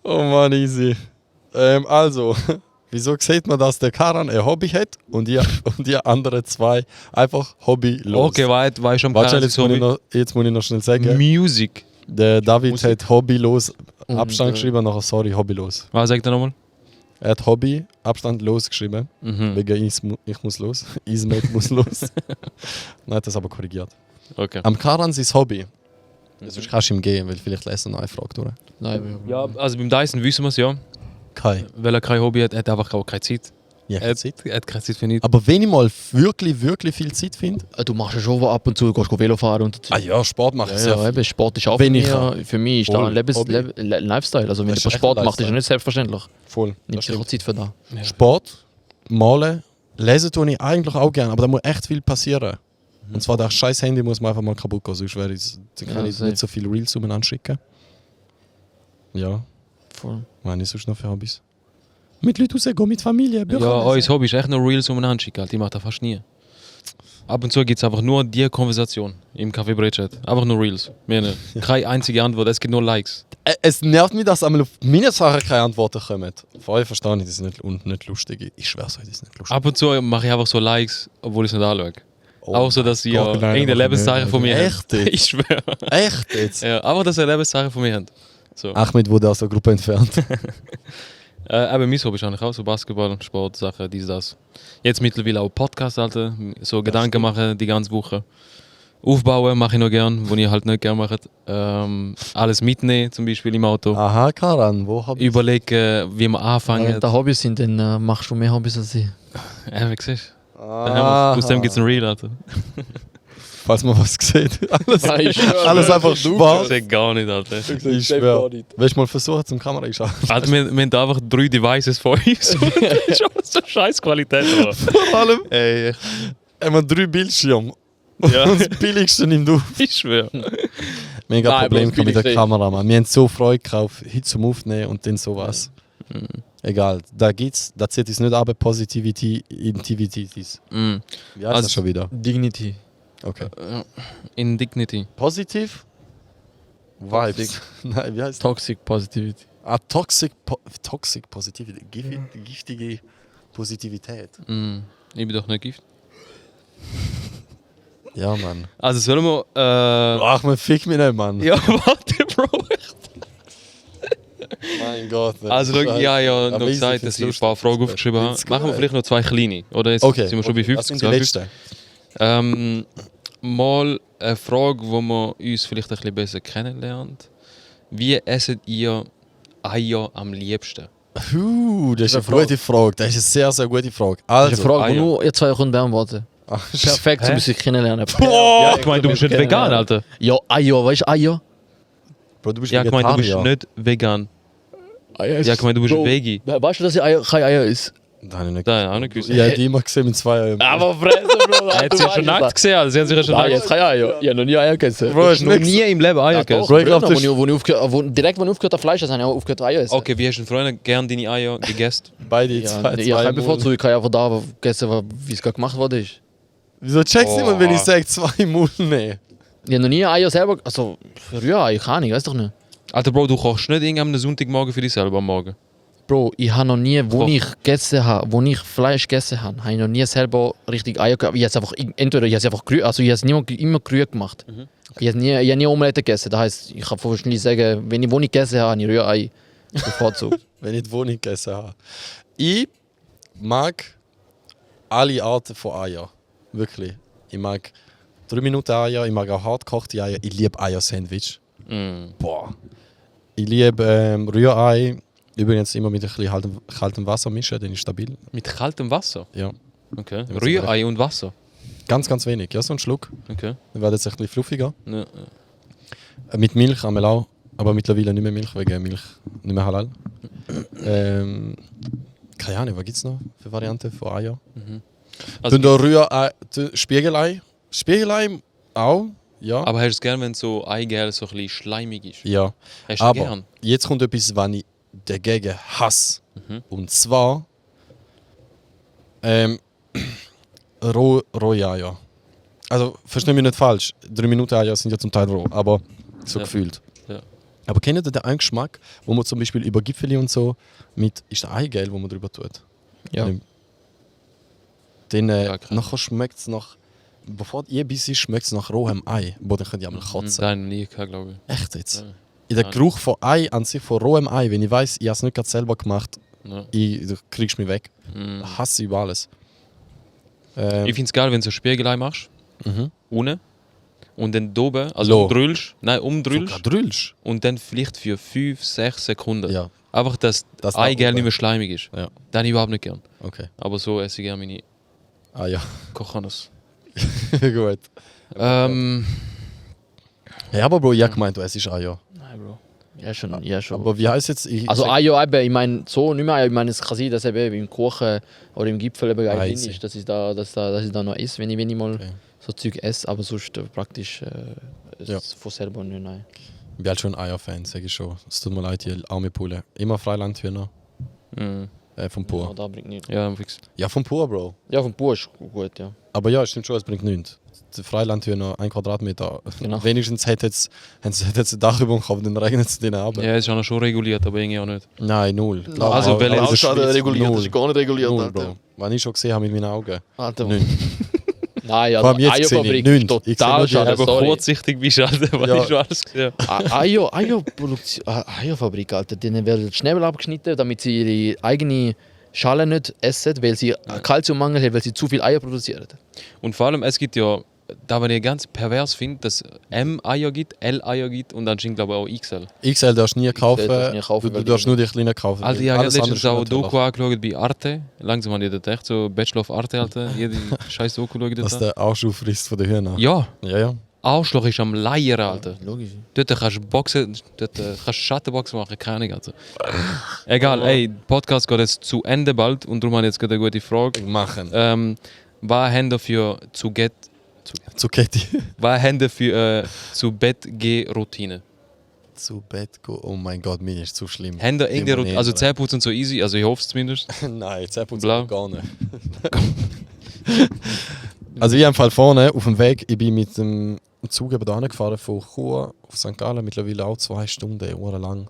Oh Mann, easy. Also, wieso sieht man, dass der Karan ein Hobby hat und die anderen zwei einfach hobbylos? Okay, weißt du schon am Warte, Karan, jetzt muss ich noch schnell sagen. Music. Der David Musik. hat hobbylos Und, Abstand geschrieben, nachher sorry, hobbylos. Was sagt er nochmal? Er hat Hobby, Abstand los geschrieben. Mhm. Wegen ich muss los. Ismet muss los. Nein, hat das aber korrigiert. Okay. Am Karan sein Hobby. Sonst kannst du ihm gehen, weil vielleicht lässt er noch eine Frage durch. Nein, Ja, also beim Dyson wissen wir es ja. Kai. Weil er kein Hobby hat, hat er einfach auch keine Zeit. Ja, Er Zeit. hat keine Zeit für nichts. Aber wenn ich mal wirklich viel Zeit finde. du machst ja schon ab und zu, gehst Velo fahren und Ah ja, Sport mache ich ja, sehr ja, eben, Sport ist auch Wenn für, ich für mich ist da Voll. ein Hobby. Lifestyle. Also wenn Das ist jemand echt Sport ein macht, ist ja Lifestyle. nicht selbstverständlich. voll. Das Nimmt sich auch stimmt. Zeit für das. Ja. Sport, Malen, lesen tue ich eigentlich auch gerne, aber da muss echt viel passieren. Und zwar das scheiß Handy muss man einfach mal kaputt gehen, sonst kann Ja, ich safe. nicht so viele Reels umeinander schicken. Ja, Voll. meine ich sonst noch für Hobbys? Mit Leuten rausgehen, mit Familie, Bücher Ja, lesen. unser Hobby ist echt nur Reels umeinander schicken. Alter. Ich mache das fast nie. Ab und zu gibt es einfach nur die Konversation im Café Brechat. Einfach nur Reels. Mehr nicht. Keine einzige Antwort, es gibt nur Likes. Es nervt mich, dass einmal auf meine Sachen keine Antworten kommen. Vor allem verstehe ich, das ist nicht lustig. Ich schwör's euch, das ist nicht lustig. Ab und zu mache ich einfach so Likes, obwohl ich es nicht anschaue. Oh auch so, dass sie ja Gott, nein, irgendeine aber Lebenszeichen nicht. von mir Echt haben. jetzt? Ich schwöre. Echt jetzt? Ja, aber dass sie eine Lebenszeichen von mir haben. So. Ahmed wurde aus der Gruppe entfernt. Aber mein Hobby ist eigentlich auch so Basketball, Sport, Sachen, dies, das. Jetzt mittlerweile auch Podcast, Alter. So Gedanken machen die ganze Woche. Aufbauen mache ich noch gern, wo ich halt nicht gern mache. Alles mitnehmen, zum Beispiel im Auto. Aha, Karan, wo hab ich... Überlegen, wie wir anfangen. Wenn da Hobbys sind, dann machst du mehr Hobbys als ich. Ja, wie siehst du? Aha. Aus dem gibt es ein Reel, Alter. Falls man was sieht. Alles, Nein, ich schwöre. alles einfach Ich schwarz. sehe gar nicht, Alter. Ich schwör. Willst du mal versuchen, zum Kamera zu schauen? Alter, wir haben da einfach 3 Devices vor uns. Das ist schon so scheiß Qualität. Aber. Vor allem Ey, haben wir 3 Bildschirme. Ja. Und das Billigste nimmt auf. ich schwöre. Wir haben Nein, gerade aber Probleme das mit der Billigste- Kamera, Mann. Wir haben so Freude gekauft, heute zum Aufnehmen und dann sowas. Egal, da zählt es nicht ab, Positivities. Mm. Wie heißt Also- das schon wieder? Dignity. Okay. Indignity. Positiv? Vibes. Nein, wie heißt das? Toxic Positivity. Ah, Toxic Positivity. Giftige Positivität. Mm. Ich bin doch nicht Gift. Ja, Mann. Also sollen wir... Ach, man fick mich nicht, Mann. Ja, warte, Bro. Mein Gott. Also, schau, ja, Aber noch easy, gesagt, find's dass ich ein lustig, paar Fragen find's aufgeschrieben gut. habe. Find's Machen wir gut. vielleicht noch 2 kleine. Oder jetzt Okay. sind wir schon bei 50, Das sind die 52. letzten. Mal eine Frage, wo man uns vielleicht ein bisschen besser kennenlernt. Wie esset ihr Eier am liebsten? Das ist eine gute Frage. Das ist eine sehr, sehr gute Frage. Das ist Also, eine Frage, die Eier. nur ihr zwei könnt beantworten. Perfekt, um sich kennenlernen. Ja, ich meine, du bist nicht vegan, Alter. Ja, Eier, weißt du Eier? Bro, du bist Ja, ich meine, du bist Vegetarier. nicht vegan. Eier Ja, ich meine, du bist Bro, Veggie. Weißt du, dass Eier kein Eier ist? Das habe ich nicht Nein, auch nicht gewusst. Ich habe die immer gesehen mit 2 Eiern. Aber Fresse, Bro. Er hat sie ja schon nackt gesehen, also sie haben sich ja schon Nein, nackt jetzt kein Eier. Ich habe noch nie Eier gegessen. Bro, Du ist hast noch nix. nie im Leben Eier gegessen. Bro, ich glaub, das ist- Direkt, wenn ich aufgehört habe, Fleisch essen, habe ich auch aufgehört Eier essen. Okay, wie hast du denn Freunde gern deine Eier gegessen? Beide Ja, zwei. ich habe keinen Bevorzug, ich kann einfach da gegessen, wie es gerade gemacht worden ist. Wieso checkst du niemand, wenn ich Oh. sage 2 Mund nehmen? Ich habe noch nie Eier selber, also Rührei, keine Ahnung, weiß doch nicht. Alter Bro, du kochst nicht irgendwann am Sonntagmorgen für dich selber am Morgen. Bro, ich habe noch nie, Koch. wo ich Fleisch gegessen habe, habe ich noch nie selber richtig Eier gehabt. Ich habe es einfach, entweder ich habe es einfach grün, also ich habe es immer grün gemacht. Ich habe nie Omelette gegessen, das heisst, ich kann wahrscheinlich sagen, wo ich gegessen habe, habe ich Rührei bevorzugt. Wenn ich die Wohnung gegessen habe. Ich mag alle Arten von Eier. Wirklich. Ich mag 3 Minuten Eier, ich mag auch hart gekochte Eier. Ich liebe Eier-Sandwich. Boah. Ich liebe Rührei. Übrigens immer mit ein bisschen kaltem Wasser mischen, dann ist stabil. Mit kaltem Wasser? Ja. Okay. Ja, Rührei und Wasser? Ganz, ganz wenig. Ja, so ein Schluck. Okay. Dann wird es ein bisschen fluffiger. Ja. Mit Milch einmal auch. Aber mittlerweile nicht mehr Milch, wegen Milch nicht mehr halal. Keine Ahnung, was gibt es noch für Varianten von Eier? Also, Tun da Rührei, Spiegelei. Spiegelei auch, ja. aber hast du es gern, wenn so Eigelb so ein bisschen schleimig ist? Ja. Hast du Aber gern? jetzt kommt etwas, was ich dagegen hasse. Und zwar rohe Eier. Also, versteh mich nicht falsch. 3 Minuten Eier sind ja zum Teil roh, aber so Ja. gefühlt. Ja. Aber kennt ihr den einen Geschmack, wo man zum Beispiel über Gipfeli und so mit, ist der Eigelb, wo man drüber tut? Ja. Dann Ja, krass. nachher schmeckt es nach, bevor ihr bis ist, schmeckt es nach rohem Ei. Boah, dann könnt ihr einmal kotzen. Nein, nie gehabt, glaube ich. Echt jetzt? Ja. In der Ja. Geruch von Ei an sich, von rohem Ei, wenn ich weiss, ich habe es nicht gerade selber gemacht, Ja. du kriegst mich weg. Hasse über alles. Ich finde es geil, wenn du so Spiegelei machst. Mhm. Ohne. Und dann oben, also Lo. umdrüllst. Nein, umdrüllst. Sogar drüllst. Und dann vielleicht für 5-6 Sekunden. Ja, Einfach, dass Das das Eigelb oben. nicht mehr schleimig ist. ja, Das habe ich überhaupt nicht gern. okay. Aber so esse ich gerne meine Ah ja, Kochanos. gut. Ja, aber Bro, ich habe gemeint, du essst Eier. Nein, Bro. Ja, schon. Ja, schon. Aber wie heißt jetzt? Also Eier, eben, ich meine, so nicht mehr Eier, ich meine, es kann sein, dass eben im Kuchen oder im Gipfel eben geil drin Easy. ist, dass ich da noch esse, wenn ich mal Okay. so Zeug esse, aber sonst praktisch Ja. von selber nicht, nein. Ich bin halt schon ein Eier-Fan, sage ich schon. Es tut mir leid, die arme Pulle. Immer Freilandhühner. Mhm. Vom Ja, Pur. da bringt nichts. Ja, fix. Ja, vom Pur, Bro. Ja, vom Bauer ist gut, ja. Aber ja, es stimmt schon, es bringt nichts. Die Freilandhühner, 1 Quadratmeter. Genau. Wenigstens hätte jetzt ein Dach über dem Kopf, dann regnet es denen ab. Ja, es ist auch noch schon reguliert, aber irgendwie auch nicht. Nein, null. Also, welche- das ist gar nicht reguliert, das ist gar nicht reguliert, Null, Alter. Bro. Was ich schon gesehen habe mit meinen Augen. Alter, Nicht. nein, Vor allem also jetzt sehe ich Eierfabrik nichts. ist Ich sehe total nur die schade, Aber sorry. kurzsichtig bist du, Alter, weil Ja. ich schon alles gesehen Eierfabrik, Alter, denen werden die Schnäbel abgeschnitten, damit sie ihre eigene Schale nicht essen, weil sie Kalziummangel haben, weil sie zu viel Eier produzieren. Und vor allem, es gibt ja, da was ich ganz pervers finde, dass M-Eier gibt, L-Eier gibt und anscheinend glaube ich auch XL. XL darfst du nie kaufen. darfst du nie kaufen, Du weil darfst die- nur die kleinen kaufen. Alter, ich habe Alles andere letztens auch ein ist natürlich. Doku angeschaut bei Arte. Langsam habe ich das echt so Bachelor of Arte, Alter. Jede scheiß Doku schaue ich Dass das an. der Arsch auffrisst von den Hühnern. Ja, Ja, ja. Arschloch ist am Leier, Alter. Logisch. Dort kannst du boxen, dort kannst du Schattenboxen machen, keine Ahnung, Alter. Egal, ey, der Podcast geht jetzt zu Ende bald und darum habe ich jetzt gerade eine gute Frage. Machen. Was haben wir für Zucchetti. was haben wir für zu Bett gehen Routine? Zu Bett gehen. Oh mein Gott, mir ist zu schlimm. Haben wir irgendeine Routine? Also Alter. Zähneputzen so easy, also ich hoffe es zumindest. Nein, Zähneputzen Blau. gar nicht. Also ich habe im Fall vorne auf dem Weg, ich bin mit dem Zug eben da gefahren von Chur auf St. Gallen, mittlerweile auch 2 Stunden, lang.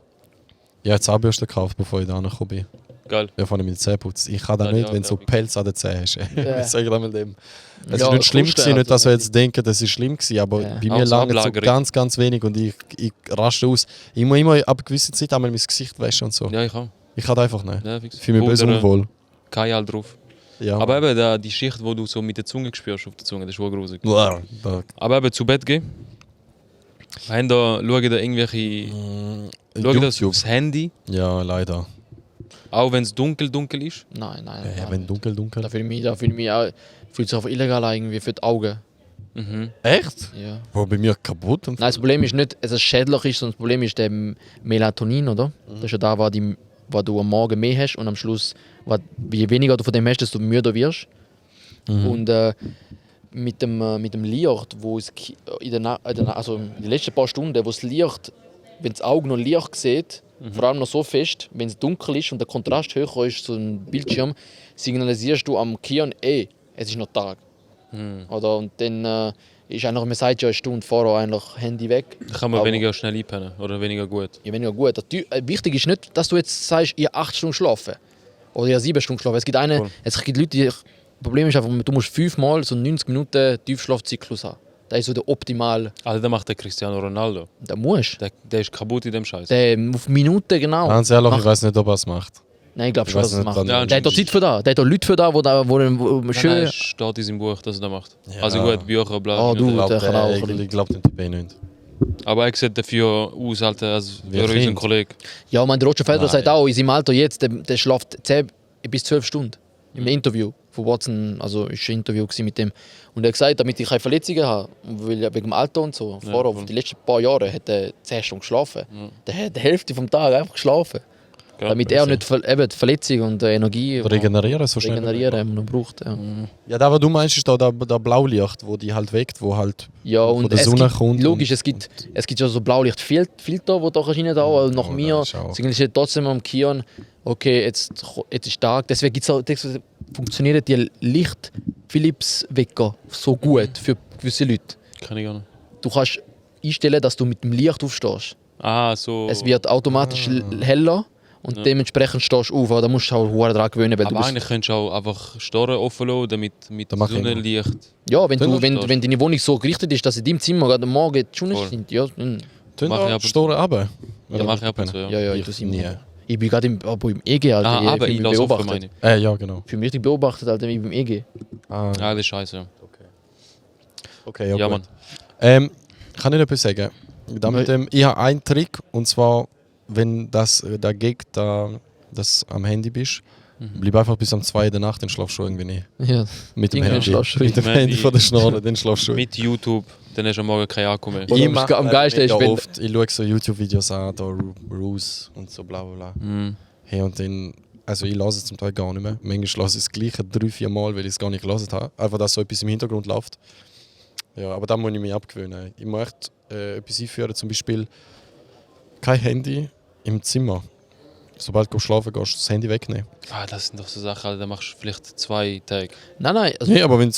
Ich habe Zahnbürste gekauft, bevor ich da gekommen bin. Geil. Ja, vorne mit den Zähnen putzen. Ich kann das Ja, nicht, ja, wenn du so ja. Pelz an den Zähnen hast. Was soll ich da mit dem? Es Ja, ist nicht schlimm Kruste gewesen, nicht, dass also wir jetzt denken, das ist schlimm gewesen, aber Ja. bei Auch mir so lange so Ablagerung. ganz, ganz wenig und ich raste aus. Ich muss immer ab einer gewissen Zeit einmal mein Gesicht waschen und so. Ja, ich auch. Ich kann das einfach nicht. Ja, fix. Ich fühle mich böse Pudern, unwohl. Kajal drauf. Ja. Aber eben die Schicht, wo du so mit der Zunge spürst auf der Zunge, das ist wohl gruselig. Da, Aber eben zu Bett gehen. Schaut da irgendwelche... Schaut das YouTube. aufs Handy, Ja, leider. auch wenn es dunkel ist? Nein. Ja, wenn dunkel. Da fühle ich mich auch, fühlt sich einfach illegal an, irgendwie für die Augen. Echt? Ja. War bei mir kaputt. Nein, das Problem ist nicht, dass es schädlich ist, sondern das Problem ist der Melatonin, oder? Das ist ja da, was du am Morgen mehr hast und am Schluss, je weniger du von dem hast, desto müder wirst. Und mit dem Licht, wo es also in den letzten paar Stunden, wo das Licht, wenn das Auge noch Licht sieht, vor allem noch so fest, wenn es dunkel ist und der Kontrast höher ist zu einem Bildschirm, signalisierst du am Gehirn, es ist noch Tag. Oder? Und dann ist eigentlich, man sagt ja eine Stunde vorher eigentlich Handy weg. Da kann man Aber- weniger schnell einpennen oder weniger gut. Ja, weniger gut. Wichtig ist nicht, dass du jetzt sagst, ich habe 8 Stunden schlafen. Oder ich habe 7 Stunden schlafen. Cool. Es gibt Leute, das Problem ist einfach, du musst 5-mal so 90 Minuten Tiefschlafzyklus haben. Das ist so der optimale. Also das macht der Cristiano Ronaldo. Da musst du. Der ist kaputt in dem Scheiß. Der auf Minuten genau. Ganz ehrlich, ich Macht- weiß nicht, ob er es macht. Nein, ich glaube Ich schon, weiß dass er es nicht, macht. dann- Der hat da Zeit für da. Der hat da Leute für da, wo schön. Nein, steht in seinem Buch, dass er das macht. Ja. Also gut, Bücher, bla. Ah, du. Ich glaube, der kann auch- ich glaube den Typ nicht. Aber er sieht dafür aus, Alter, als Wie wäre ein unser Kind. Kollege. Ja, mein Roger Federer Nein. sagt auch, in seinem Alter jetzt, der schläft 10 bis 12 Stunden. Im Interview von Watson, also ist ein Interview gewesen mit dem. Und er hat gesagt, damit ich keine Verletzungen habe, weil wegen dem Alter und so. Vorher, voll. die letzten paar Jahre, hat er 10 Stunden geschlafen. Der hat die Hälfte vom Tag einfach geschlafen. Geil. Damit er nicht eben die Verletzung und die Energie Regenerieren so schnell. regenerieren noch braucht. Ja, Ja, das, was du meinst, ist da Blaulicht, wo die halt weckt, wo halt ja von und der es Sonne gibt, kommt. logisch, es gibt ja so Blaulichtfilter, die da rein da, nach Oh, mir das ist auch- signalisiert trotzdem am Kion, okay, jetzt ist Tag. Deswegen funktionieren die Licht-Philips-Wecker so gut für gewisse Leute. Kann ich gar nicht. Du kannst einstellen, dass du mit dem Licht aufstehst. Ah, so. Es wird automatisch heller und dementsprechend stehst du auf. Aber da musst du auch verdammt daran gewöhnen, weil du Aber bist, eigentlich könntest du auch einfach Storen offen lassen, damit mit Das mach ich immer. Sonnenlicht. ja, wenn, Dann wenn deine Wohnung so gerichtet ist, dass in deinem Zimmer gerade am Morgen die Sonne Voll. scheint, ja, dann, Tun Mach ich da ab und Storen runter? Ja, mache ich ab und zu, ja. ja, ich Ich tue es nie. immer. Ich bin gerade im EG, Alter. Ah, aber fühl ich mich lasse offen, beobachtet. meine ich. Ja, genau. Für mich richtig beobachtet, Alter, ich bin im EG. Ah, Ah, das ist scheiße, ja. okay, ja, Ja, gut. Mann. Kann ich etwas sagen? Ich habe einen Trick, und zwar, wenn der Gig das am Handy bist, bleib einfach bis um 2 in der Nacht, dann schlafst du irgendwie nicht. Ja. Mit dem Irgendwann Handy. schlafst du Mit dem wieder. Handy von der Schnorre, dann schlafst du. Mit YouTube, dann hast du am Morgen kein Akku mehr. Oder am geilsten ist, wenn- oft, ich schaue so YouTube-Videos an, da Ruse und so bla bla bla. Mhm. Hey, und dann, also ich lasse es zum Teil gar nicht mehr. Manchmal lasse ich das gleiche 3-4 Mal, weil ich es gar nicht gelesen habe. Einfach, dass so etwas im Hintergrund läuft. Ja, aber da muss ich mich abgewöhnen. Ich möchte etwas einführen, zum Beispiel kein Handy im Zimmer. Sobald du schlafen gehst, das Handy wegnehmen. Ah, das sind doch so Sachen, Alter, da machst du vielleicht 2 Tage. Nein, also, Nee, aber wenn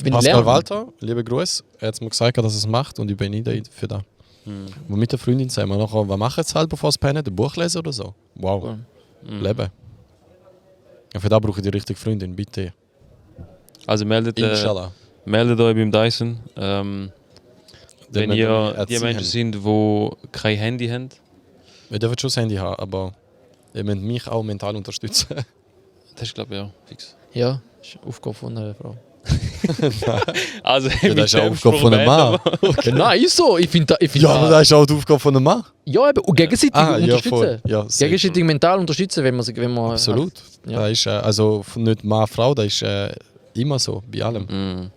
wenn Pascal lernen- Walter, liebe Grüße, er hat mir gesagt, dass er es macht und ich bin nicht für das. Und mit der Freundin zusammen. Nachher, was machen sie halt, bevor sie pennen? Ein Buch lesen oder so? Wow. Cool. Leben. Ja, für das brauche ich die richtige Freundin, bitte. Also meldet Inshallah. euch beim Dyson. Wenn Dann ihr wir die erziehen. Menschen sind, die kein Handy haben, Wir dürfen schon das Handy haben, aber ihr müsst mich auch mental unterstützen. das ist glaube ich ja fix. Ja, das ist eine Aufgabe von einer Frau. Also, Ja, das ist eine Aufgabe von einem Mann. Nein, ist so. Ich finde Ja, aber das ist auch die Aufgabe von einem Mann. ja, eben, und gegenseitig Ja, unterstützen. voll. Ja, safe. Gegenseitig mental unterstützen, wenn man Absolut. Ja. Das ist also nicht Mann, Frau, das ist immer so, bei allem. Mhm.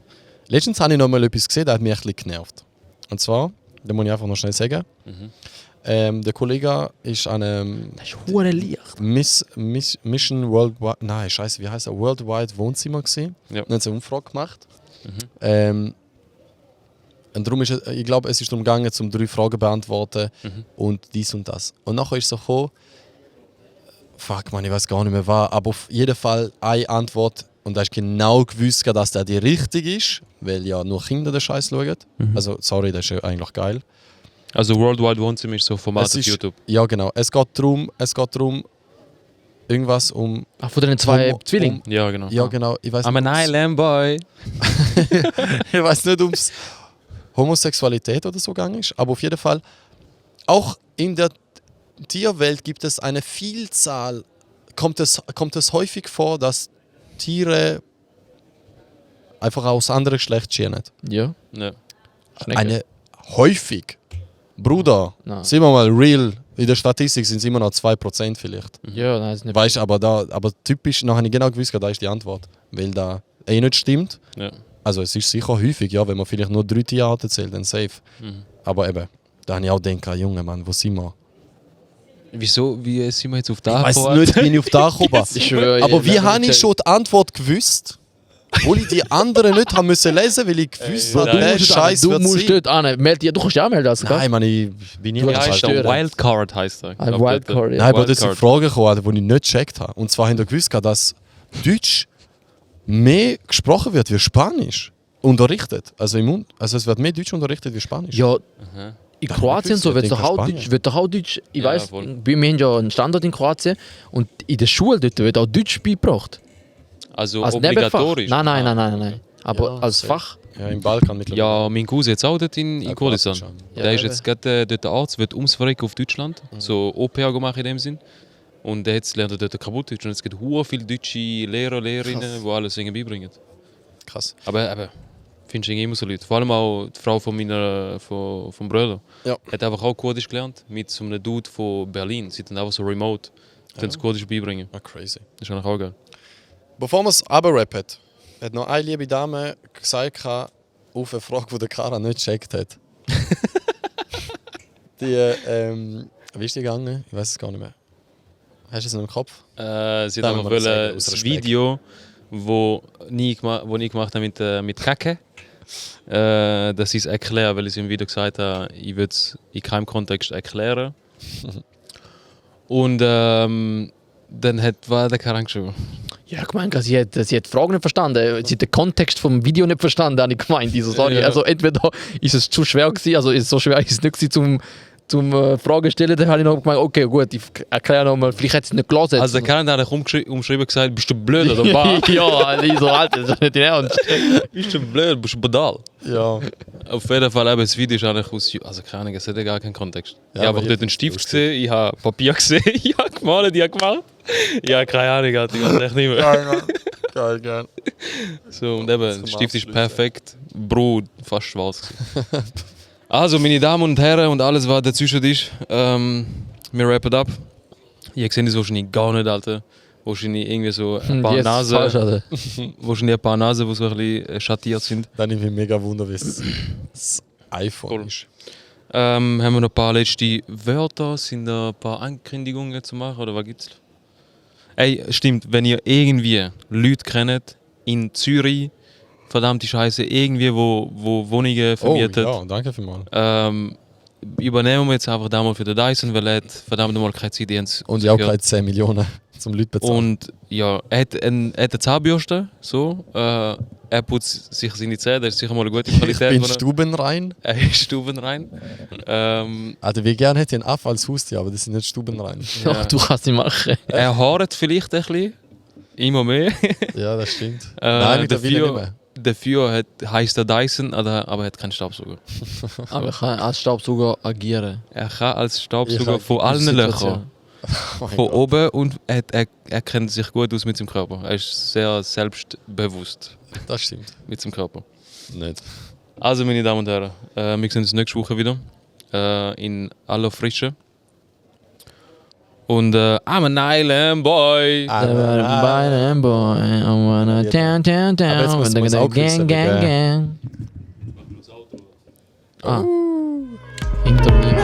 Letztens habe ich noch mal etwas gesehen, das hat mich ein bisschen genervt. Und zwar, da muss ich einfach noch schnell sagen, der Kollege ist an einem Das ist hure Licht. Mission Worldwide, nein, scheiße, wie heißt er? Worldwide Wohnzimmer gesehen. Ja. Und hat eine Umfrage gemacht. Und darum ist, ich glaube, es ist darum gegangen, um 3 Fragen beantworten und dies und das. Und nachher ist so gekommen, fuck man, ich weiß gar nicht mehr was, aber auf jeden Fall eine Antwort und da ist genau gewusst, dass der die richtige ist, weil ja nur Kinder den Scheiß schauen. Also, sorry, das ist ja eigentlich geil. Also Worldwide Wohnzimmer ist so Format Es auf ist- YouTube. Ja, genau. Es geht darum irgendwas um. Ach, von den zwei Zwillingen. Ja, genau. Ja, genau. Ich weiß I'm an Island Boy. ich weiß nicht, ob es Homosexualität oder so gegangen ist, aber auf jeden Fall, auch in der Tierwelt gibt es eine Vielzahl, kommt es häufig vor, dass Tiere einfach aus anderem Geschlecht scheren. Ja. Ja. Schnecke. Eine häufig. Bruder, Nein. sind wir mal real. In der Statistik sind es immer noch 2% vielleicht. Ja, nein, ist nicht. Weißt du, aber typisch, nachher habe ich genau gewusst, da ist die Antwort. Weil da nicht stimmt. Ja. Also es ist sicher häufig, ja, wenn man vielleicht nur 3 Tierarten zählt, dann safe. Aber eben, da habe ich auch gedacht, Junge Mann, wo sind wir? Wieso? Wie sind wir jetzt auf Ich da weiß nicht, wie ich auf das komme. Ich schwöre, Aber wie ich- habe ich schon die Antwort gewusst? Obwohl ich die anderen nicht haben müssen lesen, weil ich gewusst habe, der Scheiß Du wird musst sein. dort an. Meld dich, du kannst ja auch melden, also, gell? Nein, Mann, ich bin nicht Du Ja, hast heißt stören. der Wildcard heißt er. Ein Wildcard, ja. Nein, aber das sind Wildcard. Fragen gekommen, die ich nicht gecheckt habe. Und zwar haben wir gewusst, dass Deutsch mehr gesprochen wird wie Spanisch. Unterrichtet. Also es wird mehr Deutsch unterrichtet wie Spanisch. Ja, in Da Kroatien gewusst, so ich wird denke doch auch Spanien. Deutsch, wird doch auch Deutsch. Ich Ja, weiß, voll. wir haben ja einen Standort in Kroatien und in der Schule dort wird auch Deutsch beigebracht. Also Als obligatorisch. Nebenfach. Nein. Aber Ja, als safe. Fach. Ja, im Balkan mittlerweile. Ja, mein Cousin jetzt auch dort in Ja, Kurdistan. Kroatien schon. Ja, Der ist eben. jetzt gerade dort der Arzt, wird umverrecken auf Deutschland. So OPA gemacht in dem Sinn. Und jetzt lernt er dort kaputt Deutsch. Und es gibt sehr viele deutsche Lehrer, Lehrerinnen, die alles irgendwie beibringen. Krass. Aber findest du irgendwie immer so Leute. Vor allem auch die Frau vom Bruder. Ja. Hat einfach auch Kurdisch gelernt mit so einem Dude von Berlin. Sie sind einfach so remote. Die können Kurdisch beibringen. Ah, crazy. Das ist eigentlich auch geil. Bevor wir es runterrappen, hat noch eine liebe Dame gesagt, auf eine Frage, die der Kara nicht gecheckt hat. Wie ist die gegangen? Ich weiß es gar nicht mehr. Hast du es noch im Kopf? Sie hat Darf einfach man das sagen, wollen, aus das Respekt? Video, wo ich gemacht habe mit Kacke, dass ich es erkläre, weil ich im Video gesagt habe, ich würde es in keinem Kontext erklären. Und dann war der Karang schon. Ja, ich meine, sie hat die Frage nicht verstanden. Sie hat den Kontext vom Video nicht verstanden, habe ich gemeint. Also, sorry. Ja. Also entweder ist es zu schwer gewesen, also ist es so schwer ist es nicht gewesen, zum Fragen stellen. Dann habe ich noch gemeint, okay, gut, ich erkläre nochmal. Vielleicht hat sie es nicht gelesen. Also der Karang hat umschrieben gesagt, bist du blöd oder was? Ja, ich so, Alter, das ist nicht dein Ernst. Bist du blöd, bist du badal? Ja. Auf jeden Fall, eben, das Video ist eigentlich aus... Also keine Ahnung, es hat ja gar keinen Kontext. Ja, ich habe aber einfach dort einen ich Stift lustig. gesehen, ich habe Papier gesehen, ich habe gemalt, ich habe gemacht. Ja, keine Ahnung, Alter, ich weiß echt nicht mehr. Geil. So, und eben, der Zum Stift ist Abschluss, perfekt, Brot, fast schwarz gewesen. Also, meine Damen und Herren und alles, was dazwischen ist, wir rappen ab. Ihr seht es wahrscheinlich gar nicht, Alter. Wahrscheinlich irgendwie so ein paar Jetzt Nasen, falsch, Alter. wahrscheinlich ein paar Nasen, die so ein bisschen schattiert sind. Dann ich mich mega wunder, wie es das iPhone Cool. ist. Haben wir noch ein paar letzte Wörter? Sind da ein paar Ankündigungen zu machen oder was gibt's? Ey, stimmt, wenn ihr irgendwie Leute kennt in Zürich, verdammte Scheiße, irgendwie wo Wohnungen vermietet, Oh, ja, danke vielmals. übernehmen wir jetzt einfach da mal für den Dyson, weil er hat verdammt nochmal keine Zeit, die haben's Und ich auch gehört. keine 10 Millionen zum Leute bezahlen. Und ja, er hat eine Zahnbürste, so. Er putzt sich seine Zähne, das ist sicher mal eine gute Ich Qualität. bin von er- stubenrein. Er ist stubenrein. Also wie gerne hätte ich einen Affe als Haustier, aber das sind nicht stubenrein. Ja, du kannst nicht machen. Er haart vielleicht ein bisschen. Immer mehr. Ja, das stimmt. Nein, mittlerweile nicht mehr. Dafür heisst er Dyson, aber er hat keinen Staubsauger. Aber ich kann als Staubsauger agieren. Er kann als Ich Staubsauger hab von allen Situation. Löchern, Oh mein von Gott. oben, und er kennt sich gut aus mit seinem Körper. Er ist sehr selbstbewusst Das stimmt. mit seinem Körper. Nicht. Also, meine Damen und Herren, wir sehen uns nächste Woche wieder in aller Frische. Und I'm an island boy. Boy, I wanna down, down, Aber jetzt down. müssen wir es auch Gang, küssen, gang, gell? gang. Ah. Hinter mir.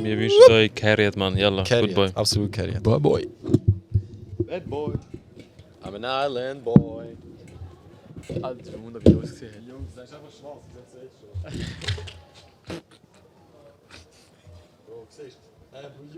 Wir wünschen euch Carriot, Mann. Yalla, good boy. Carry. Absolut carry. Boy, boy. Bad boy. I'm an island boy. Alter, Wunder, wie du ausgesehen hast. Jungs, das ist einfach schwarz.